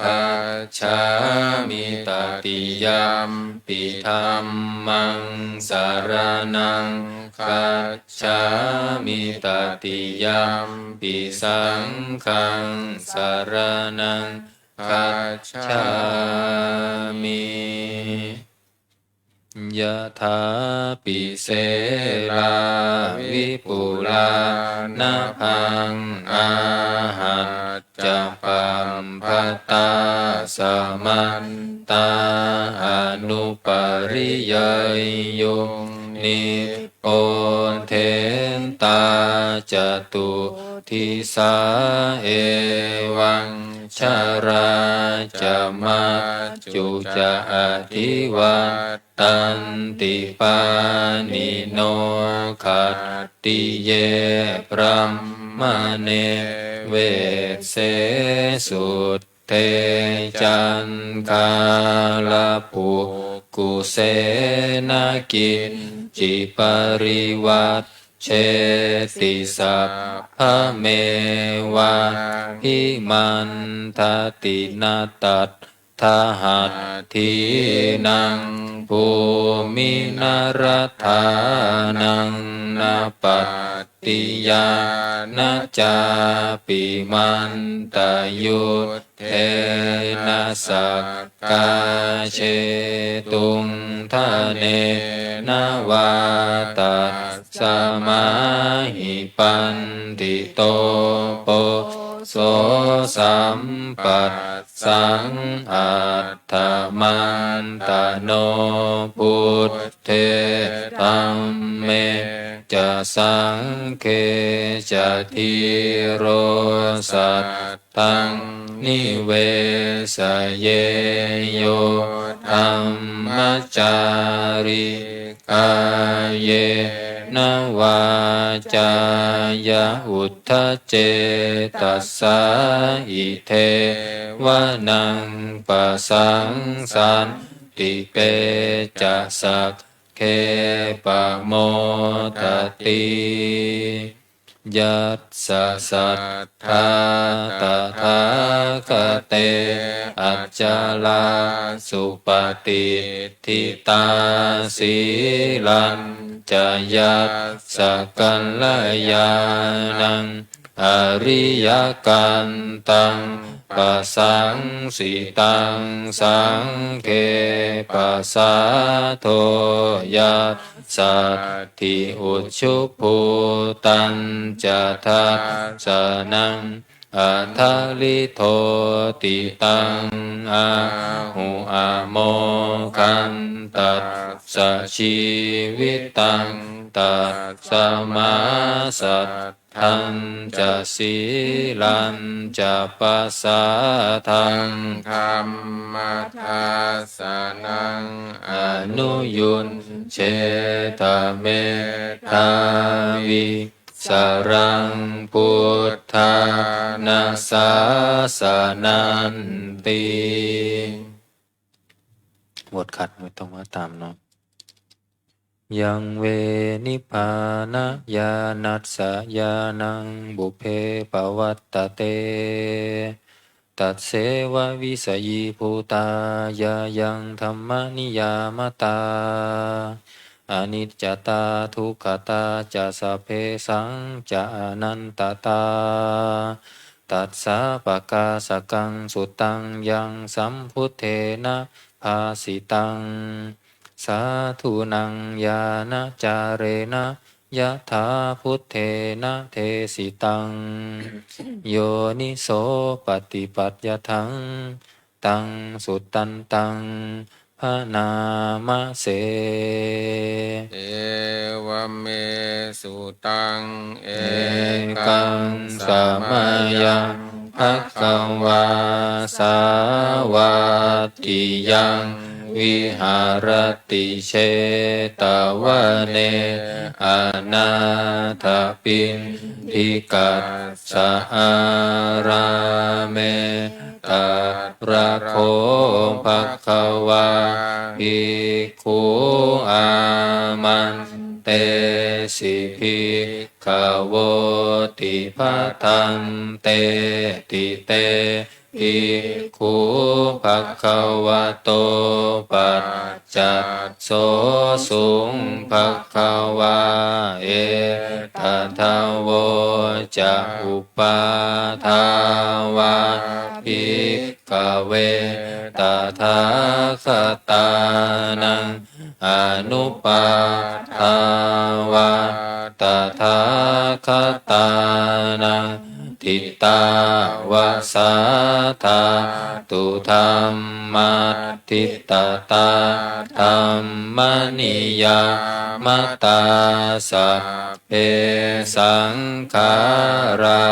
gacchāmi. Tatiyampi dhammaṃ saraṇaṃ gacchāmi. Tatiyampi saṅghaṃ saraṇaṃ gacchāmi. Yathā pi selā vipulā nabhaṃ āhacca pabbataṃ samantā anupariyaññuṃ nippothentā catudisā evaṃ jarā ca majjhu ca adhivat tanti pāṇino khattiye brāhmaṇe vesse sudde caṇḍālapukkuse na kiñci parivajjeti sabbameva bhimanthati na tat tha hatthīnaṃ bhūmi na rathānaṃ na pattiyā na cāpi mantayuddhena sakkā jetuṃ dhanena vā. Tasmā hi pandito poso sampat saṃ attamantano buddhe dhamme ca saṅghe ca dhīro saddhaṃ nivesaye, yo dhammacārī kāyena vācāya uddhacetasā, idheva naṃ pasaṃsanti, pecca sagge pamodati. Yassa saddhā tathāgate acalā supatiṭṭhitā, sīlañca yassa kalyāṇaṃ ariyakantaṃ, pasasitaṃ saṅghe pasādo yassatthi, ujubhūtañca dassanaṃ adaḷhito, tiṭṭhaṃ āhu amogham tassa jīvitaṃ, tasmā saddhañca sīlañca pasādaṃ, dhammadassa naṃ anuyuñjeta, medhāvī saraṃ buddhāna sāsananti. บทขัดไม่ต้องว่าตามเนาะ Yaṃ ve nibbānañāṇassa ñāṇaṃ pubbe pavattite, tasseva visayībhūtā ñāṇaṃ dhammaniyāmatā, aniccatā dukkhatā ca sabbesañca anattatā, tassapākāsakaṃ sutaṃ yaṃ sambuddhena bhāsitaṃ, sādhunaṃ ñāṇācarena yathā buddhena desitaṃ, yoniso paṭipattāyaṃ taṃ sudantaṃ bhaṇāma se. Evamesutaṃ ekaṃ samayaṃ bhagavā sāvatthiyaṃ viharati jetavane anāthapiṇḍikassa ārāme. Tatra kho bhagavā bhikkhū āmantesi bhikkhavoti. Bhadanteti te bhikkhū bhagavato paccassosuṃ. Bhagavā etadavoca. Uppādā vā bhikkhave tathāgatānaṃ anuppādā vā tathāgatānaṃ, ṭhitā va sā dhātu dhammaṭṭhitatā dhammaniyāmatā, sabbe saṅkhārā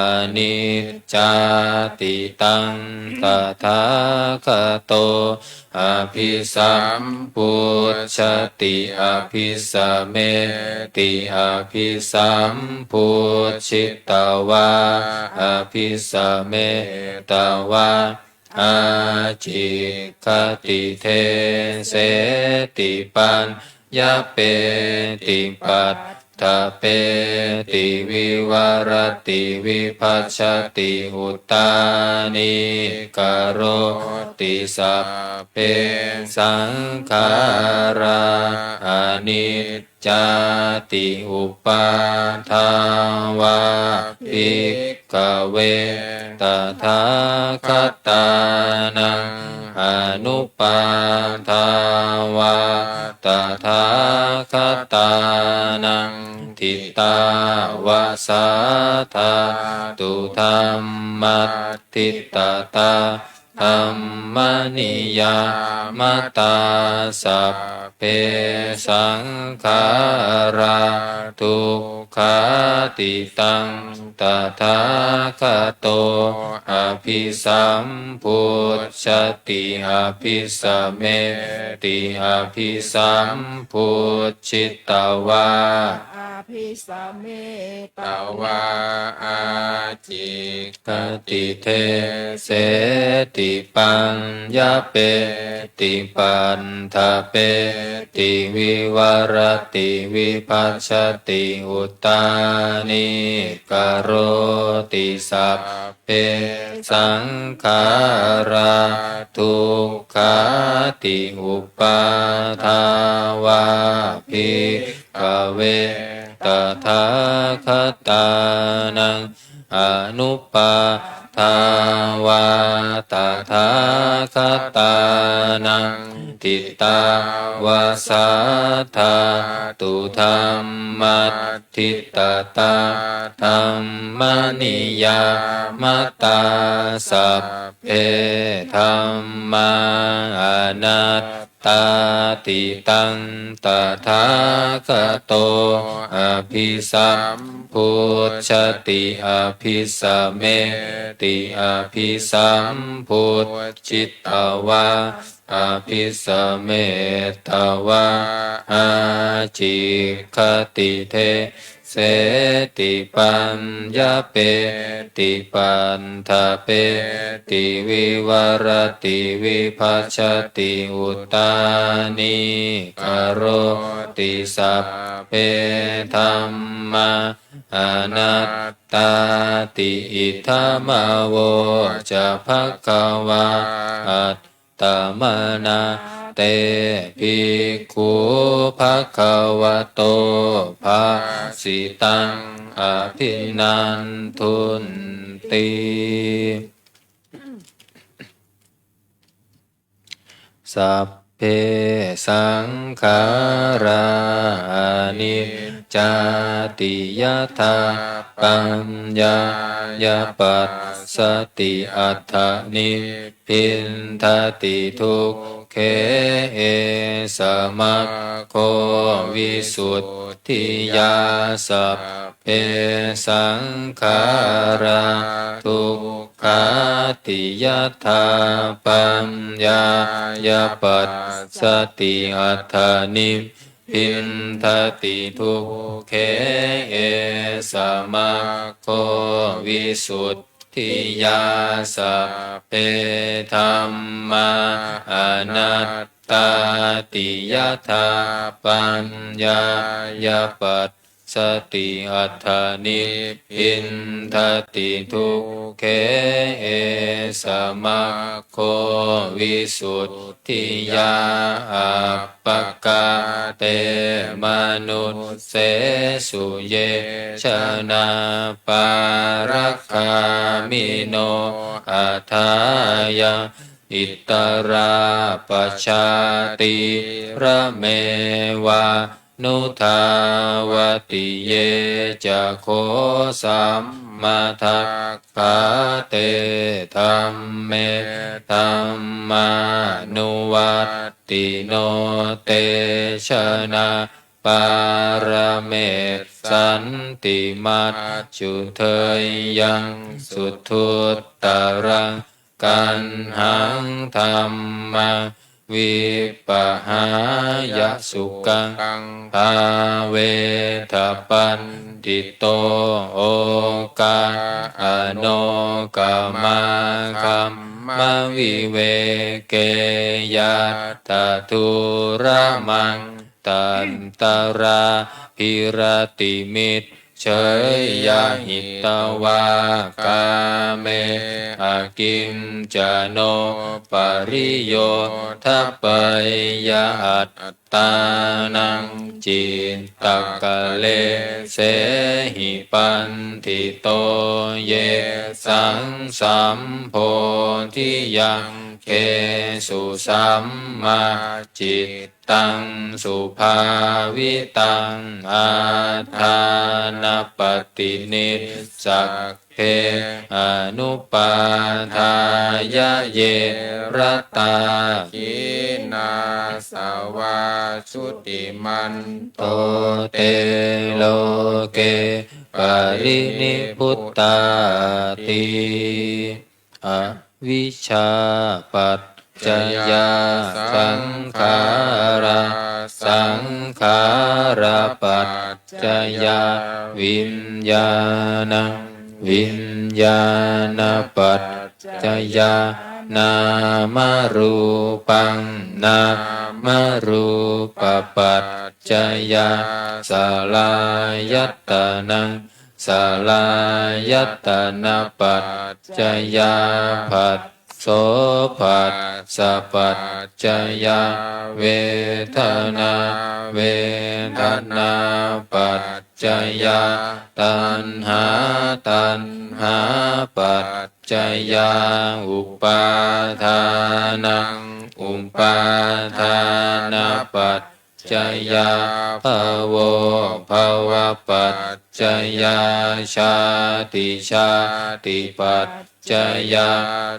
aniccāti. Taṃ tathāgato abhisambujjhati abhisameti, abhisambujjhitvā abhisametvā ācikkhati deseti paññapeti pad ṭṭhapeti vivarati vibhajati uttānīkaroti, sabbe saṅkhārā aniccāti. Uppādā vā bhikkhave tathāgatānaṃ anuppādā vā tathāgatānaṃ, ṭhitā va sā dhātu dhammaṭṭhitatā dhammaniyāmatā, sabbe saṅkhārā dukkhāti. Taṃ tathāgato abhisambujjhati abhisameti, abhisambujjhitvā abhisametvā ācikkhati deseti paññapeti paṭṭhapeti vivarati vibhajati uttānīkaroti, sabbe saṅkhārā dukkhāti. Uppādā vā bhikkhave tathāgatānaṃ anuppādā vā tathāgatānaṃ ṭhitāva sā dhātu dhammaṭṭhitatā dhammaniyāmatā, sabbe dhammā anat tāti. Taṃ tathāgato abhisambujjhati abhisameti, abhisambujjhitvā abhisametvā ācikkhati de seti paññapeti paṭṭhapeti vivarati vibhajati uttānīkaroti, sabbe dhammā anattāti. Idamavoca bhagavā. Attamanā te bhikkhū bhagavato bhāsitaṃ abhinandunti. Sabbe saṅkhārā aniccāti. Yadā paññāya passati atha nib bindati dukkhe, esa maggo visuddhiyā. Sabbe saṅkhārā dukkhāti. Yadā paññāya passati atha nib bindati dukkhe, esa maggo visuddhiyā. Sabbe dhammā anattāti. Yadā paññāya passati atha nib bindati dukkhe, esa maggo visuddhiyā. Appakā te manussesu ye janā pāragāmino athāya issarā pajātīrameva nudāvati. Ye ca kho sammadakkhā te dhamme dhammānuvattino, te janā pāramessanti maccudheyyaṃ suduttaraṃ gaṇhaṃ. Dhammaṃ vippahāya sukhaṃ bhāvetha paṇḍito, okā ano kamā kamma viveke, yattha dūramaṇḍantarā viratimicceyya, hitvā kāme akiñcano pariyodapeyya, attānaṃ cittaklesehi paṇḍito, yesaṃ sambodhiyaṅgesu sammā citta taṃ subhāvitaṃ, atthānapaṭinissagge anupādāya ye ratā, khīṇāsavā jutimanto te loke parinibbutāti. Avijjāpaccayā saṅkhārā, saṅkhārapaccayā viññāṇaṃ, viññāṇapaccayā nāmarūpaṃ, nāmarūpapaccayā saḷāyatanaṃ, saḷāyatanapaccayā phasso, phassapaccayaṃ vedanā, vedanāpaccayā taṇhā, taṇhāpaccayā upādānaṃ, upādānapaccayā bhavo, bhavapaccayā jāti, jātipaccayā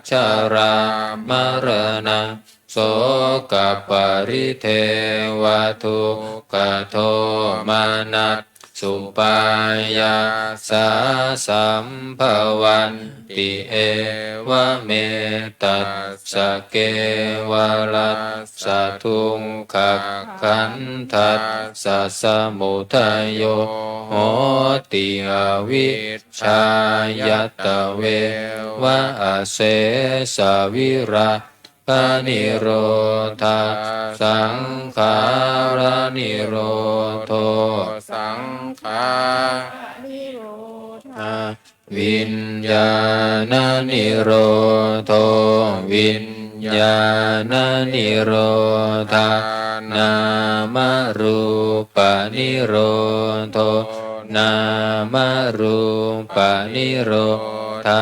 jarāmaraṇaṃ sokaparidevadukkhadomanassupāyāsā sambhavanti. Evameta ssa kevalassa dukkhakhandhassa samudayo hoti, avijjāya tveva asesavirāganirodhā saṅkhāranirodho, saṅkhāranirodhā viññāṇanirodho, viññāṇanirodhā nāmarūpanirodho, nāmarūpanirodhā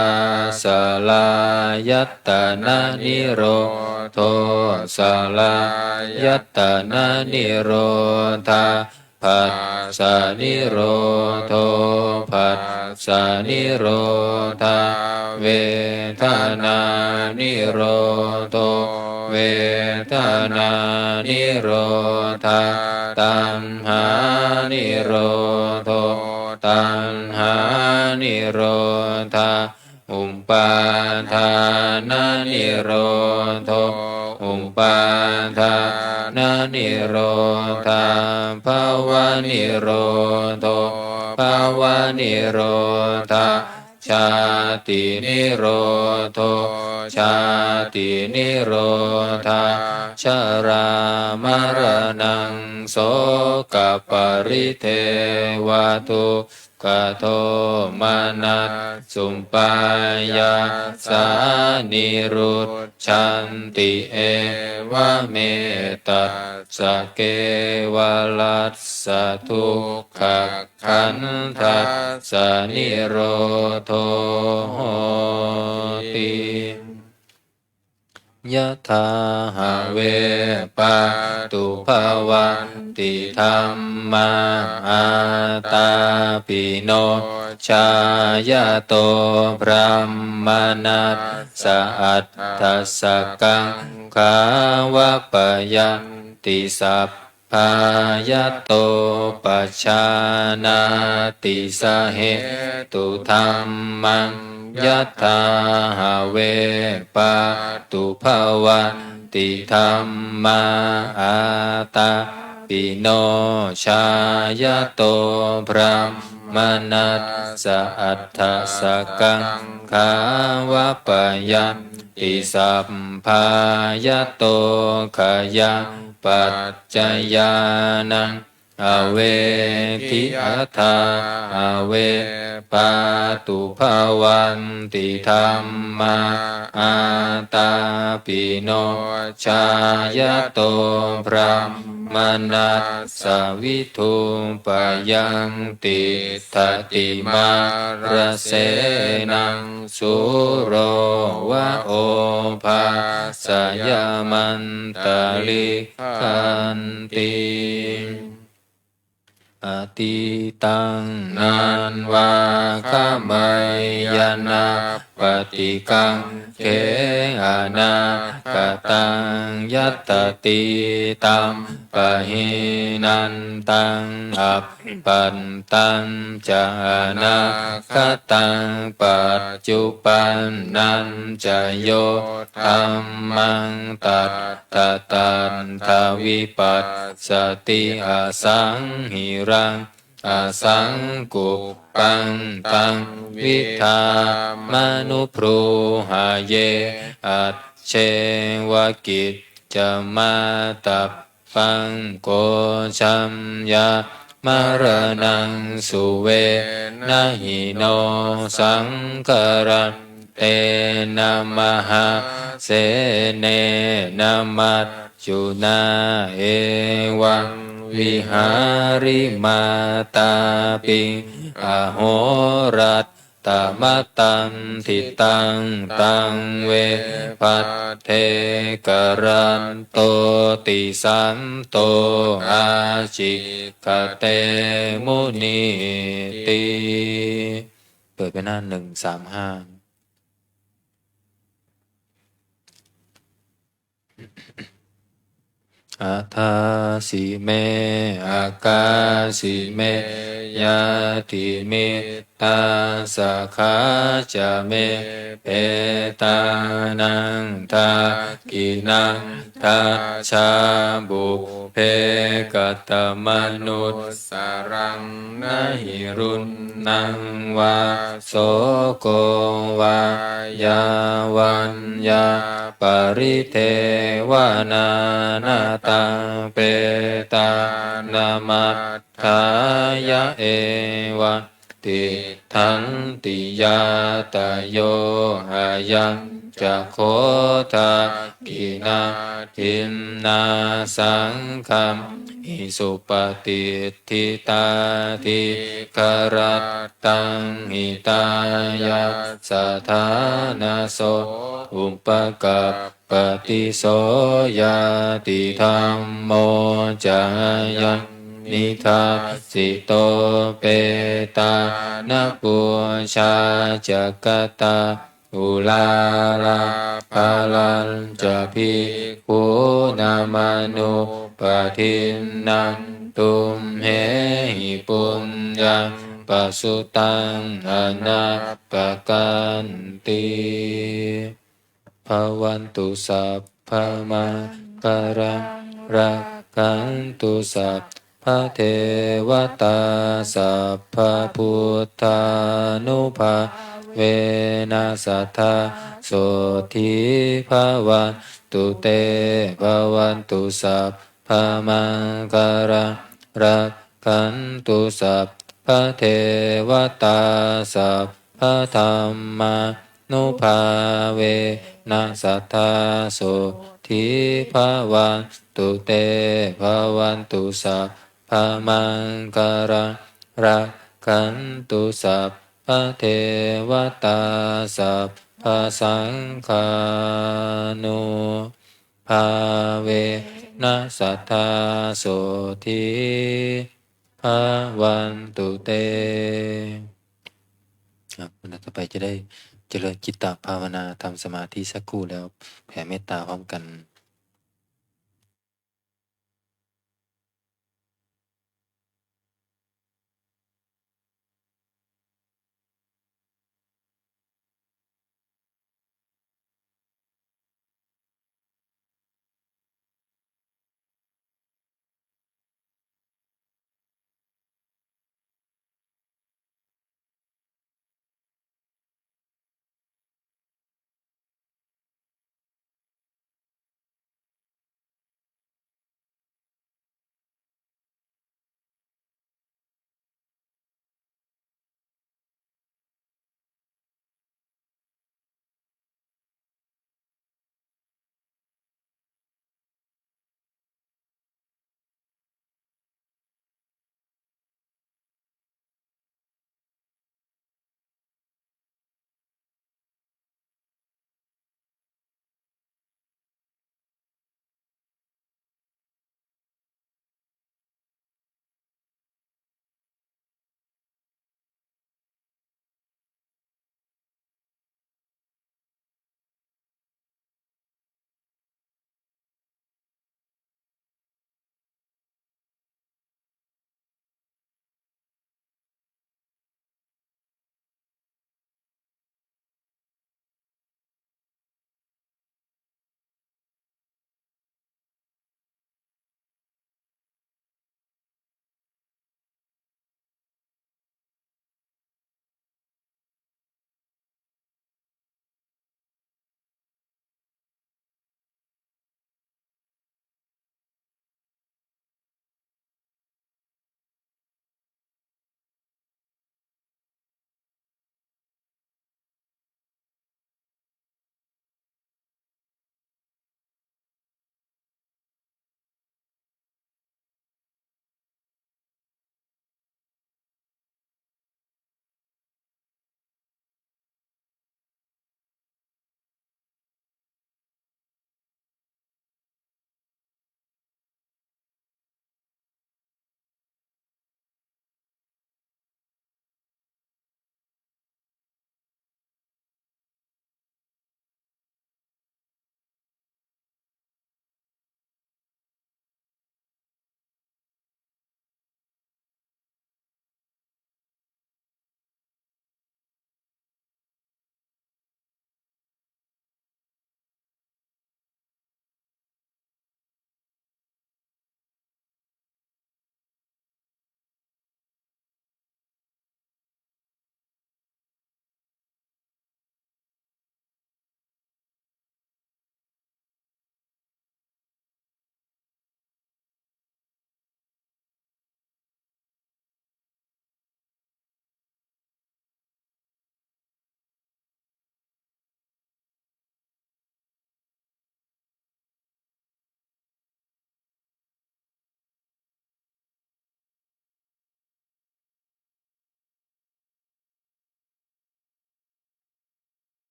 saḷāyatananirodho, saḷāyatananirodhā phassanirodho, phassanirodhā vedanānirodho, vedanānirodhā taṇhānirodho, taṇhānirodhā upādānanirodho, upādānanirodhā bhavanirodho, bhavanirodhā jātinirodho, jātinirodhā jarāmaraṇaṃ sokaparidevadukkhadomanassupāyāsā nirujjhanti. Evameta ssa kevalassa dukkha khandhassa nirodho hoti. Yathā have pātubhavanti dhammā ātāpino jāyato brāhmaṇassa addhasakaṃ gāvapayanti sab bā yato pajānāti sahetudhammaṃ. Yathā have pātubhavanti dhammā ātāpino jāyato brāhmaṇassa addhasakaṃ gāvapayanti sabbā yato khayaṃ pac cayānaṃ avedhi atha ave pātubhavanti dhammā ātāpino jāya to brāhmaṇassa vidupayaṃ tiṭṭhati mārasenaṃ sūro va obhāsayamantalikkhanti. Atītaṃ nānvāgameyya nappaṭikaṅkhe anāgataṃ. Yadatītampahīnantaṃ appattañca anāgataṃ paccuppannañca yo dhammaṃ tat tha tattha vipassati asaṃhiraṃ asaṅkuppaṃ taṃ vidhā manubrūhaye ajjeva kiccamātappaṃ ko jamyā maraṇaṃ suve. Na hi no saṅgaraṃ tena mahāsenena maccunā evaṃ vihārimātāpiṃ ahorattamatanditaṃ taṃ ve bhaddekarattoti santo ācikkhate munīti. เปิดไปหน้าหนึ่งสามห้า Adāsi me akāsi me ñātimittā sakhā ca me petānaṃ dakkhiṇaṃ dajjā pubbe katamanus saraṃ. Na hi ruṇṇaṃ vā soko vā yā vaññā paridevanā na taṃ petānamatthāya evaṃ tiṭṭhanti ñātayo. Ayañca kho dakkhiṇā dinnā saṅghamhi supatiṭṭhitā dīgharattaṃ hitāyassa ṭhānaso upakap pati. So ñātidhammo ca ayaṃ nidassito petāna pūjā ca katā uḷārā balañca bhikkhūnamanuppadinnaṃ tumhehi puññaṃ pasutaṃ anappakanti. Bhavatu sabbamaṅgalaṃ rakkhantu sabbadevatā sabbabuddhānubhāvena sadā sotthī bhavantu te. Bhavatu sabbamaṅgalaṃ rakkhantu sabbadevatā sabbadhammānubhāvena sadā sotthī bhavantu te. Bhavatu sabbamaṅgalaṃ rakkhantu sabbadevatā sabbasaṅghānu bhāvena sadā sotthī bhavantu te. ครับ วันต่อไปจะได้เจริญจิตตภาวนา ทำสมาธิสักครู่แล้วแผ่เมตตาพร้อมกัน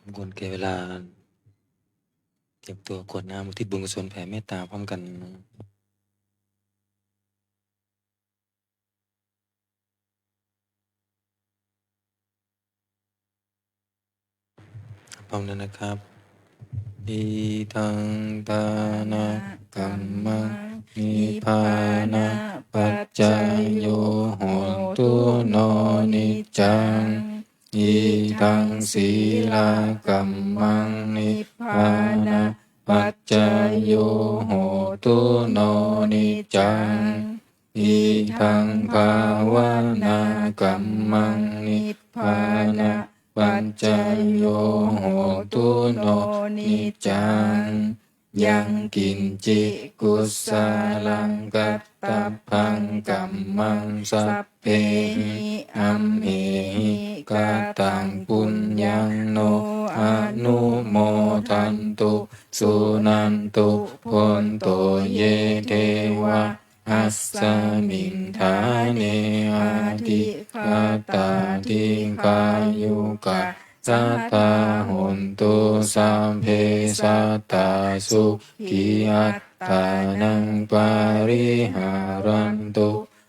สมควรแก่เวลา เตรียมตัวกรวดน้ำอุทิศบุญกุศลแผ่เมตตาพร้อมกัน พร้อมแล้วนะครับ Idaṃ dānakammaṃ nibbānapaccayo hotu no niccaṃ. Idaṃ sīlakammaṃ nibbānapaccayo hotu no niccaṃ. Idaṃ bhāvanākammaṃ nibbānapaccayo hotu no niccaṃ. Yaṃ kiñci kusalaṃ kattabbaṃ kammaṃ sabbehi amhehi kataṃ puññaṃ no anumodantu suṇantu bhonto ye devā asmiṃ ṭhāne adhigatā dīghāyukā sadā hontu. Sabbe sattā sukhī attānaṃ pariharantu.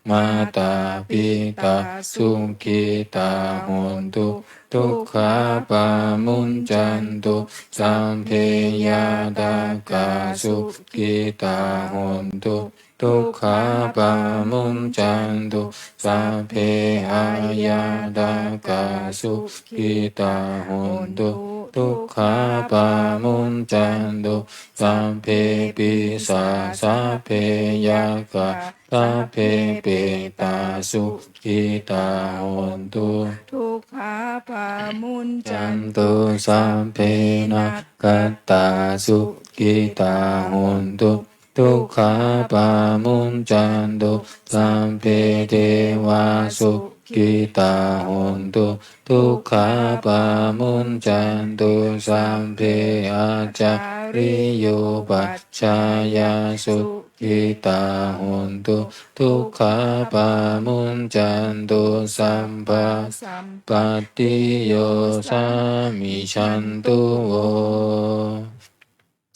Mātā pitā sukhitā hontu dukkhā pamuñcantu. Sabbe ñātakā sukhitā hontu dukkhā pamuñcantu. Sabbe aññātakā sukhitā hontu dukkhā pamuñcantu. Sabbe pisā sabbe yakkhā sabbe petā sukhitā hontu dukkhā pamuñcantu. Sabbe nakkhattā sukhitā hontu dukkhā pamuñcantu. Sabbe devā sukhitā hontu dukkhā pamuñcantu. Sabbe ācariyupajjhāyā sukhitā hontu dukkhā pamuñcantu. Sabbasampattī yo samijjhantu vo.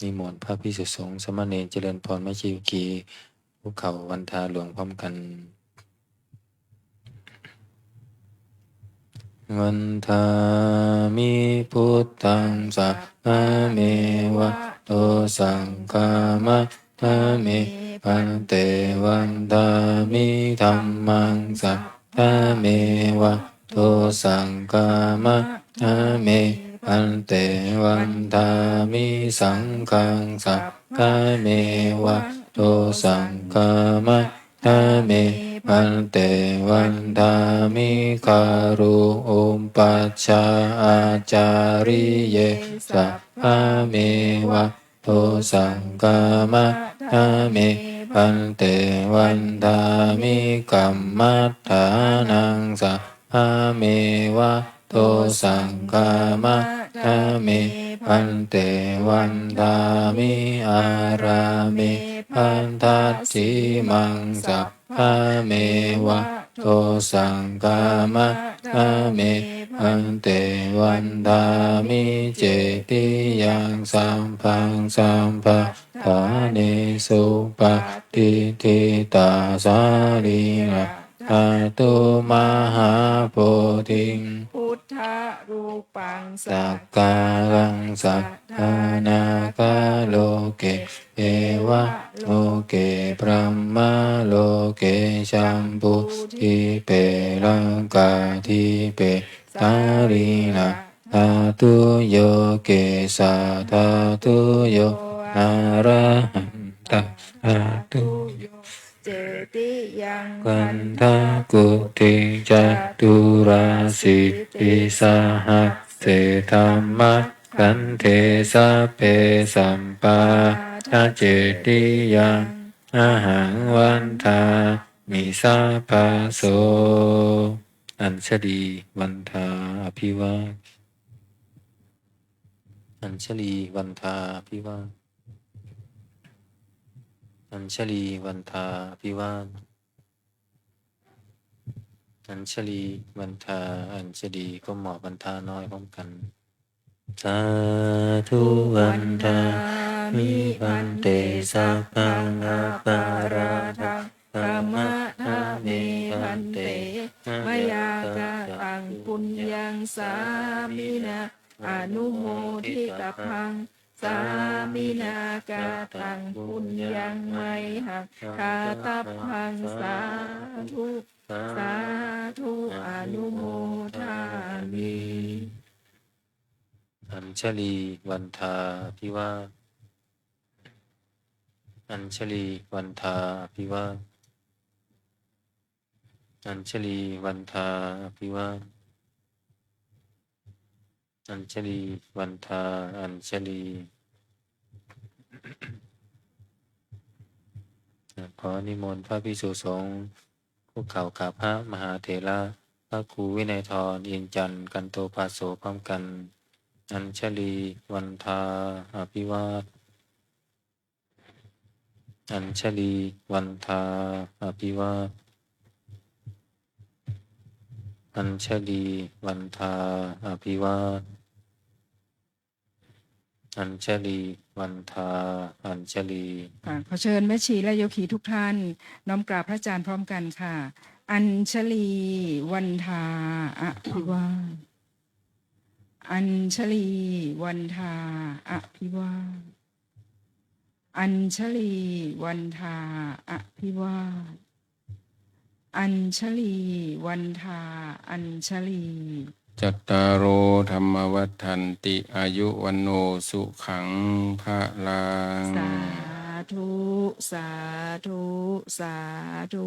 นิมนต์พระภิกษุสงฆ์สามเณรเจริญพร แม่ชี อุกคี คุกเข่าวันทาหลวงพร้อมกัน Vandāmi buddhaṃ sakkārena buddho sakkārena me bhante. Vandāmi dhammaṃ sakkārena buddho sakkārena me bhante. Vandāmi saṅghaṃ sakkārena buddho sakkārena me bhante. Vandāmi guru upajjhāyācariye sakkārena buddho sakkārena me bhante. Vandāmi kammaṭṭhānaṃ sakkārena buddho sakkārena me bhante. Vandāmi ārāme bhaddacīmaṃ sakkārena buddho sakkārena me bhante. Vandāmi cetiyaṃ sabbaṃ sabbaṭṭhānesu patiṭṭhitā sārīradhātu mahābodhiṃ buddharūpaṃ sakkāraṃ sadā nāgaloke devaloke brahmaloke jambudīpe laṅkādīpe sārīradhātuyo kesādhātuyo arahantadhātuyo cetiyaṃ gandhakuṭiṃ caturāsītisahasсе dhammakkhandhe sabbe sampādacetiyaṃ ahaṃ vandāmi sabbaso. อัญชลีวันทาอภิวาท อัญชลีวันทาอภิวาท อัญชลีวันทาอภิวาท อัญชลีวันทา อัญชลีก้มหมอบวันทาน้อยพร้อมกัน Sādhu vandāmi bhante, sabbaṃ aparādhaṃ khamatha me bhante, mayā kataṃ puññaṃ sāminā anumoditabbaṃ, sāminā kataṃ puññaṃ mayhaṃ dātabbaṃ, sādhu sādhu anumodāmi. Añjalī vandā abhivā, añjalī vandā abhivā, añjalī vandā abhivā, añjalī vandā añjalī. ขอนิมนต์พระภิกษุสงฆ์คุกเข่ากราบพระมหาเถระ พระครูวินัยธร อินทร์จันทร์ กันโตภาโส พร้อมกัน Añjalī vandā abhivād, añjalī vandā abhivād, añjalī vandā abhivād, añjalī vandā añjalī. ค่ะ ขอเชิญแม่ชีและโยคีทุกท่านน้อมกราบพระอาจารย์พร้อมกันค่ะ Añjalī vandā abhivād, añjalī vandā abhivād, añjalī vandā abhivād, añjalī vandā añjalī. Cattāro dhammā vaḍḍhanti, āyu vaṇṇo sukhaṃ balaṃ. Sādhu, sādhu, sādhu.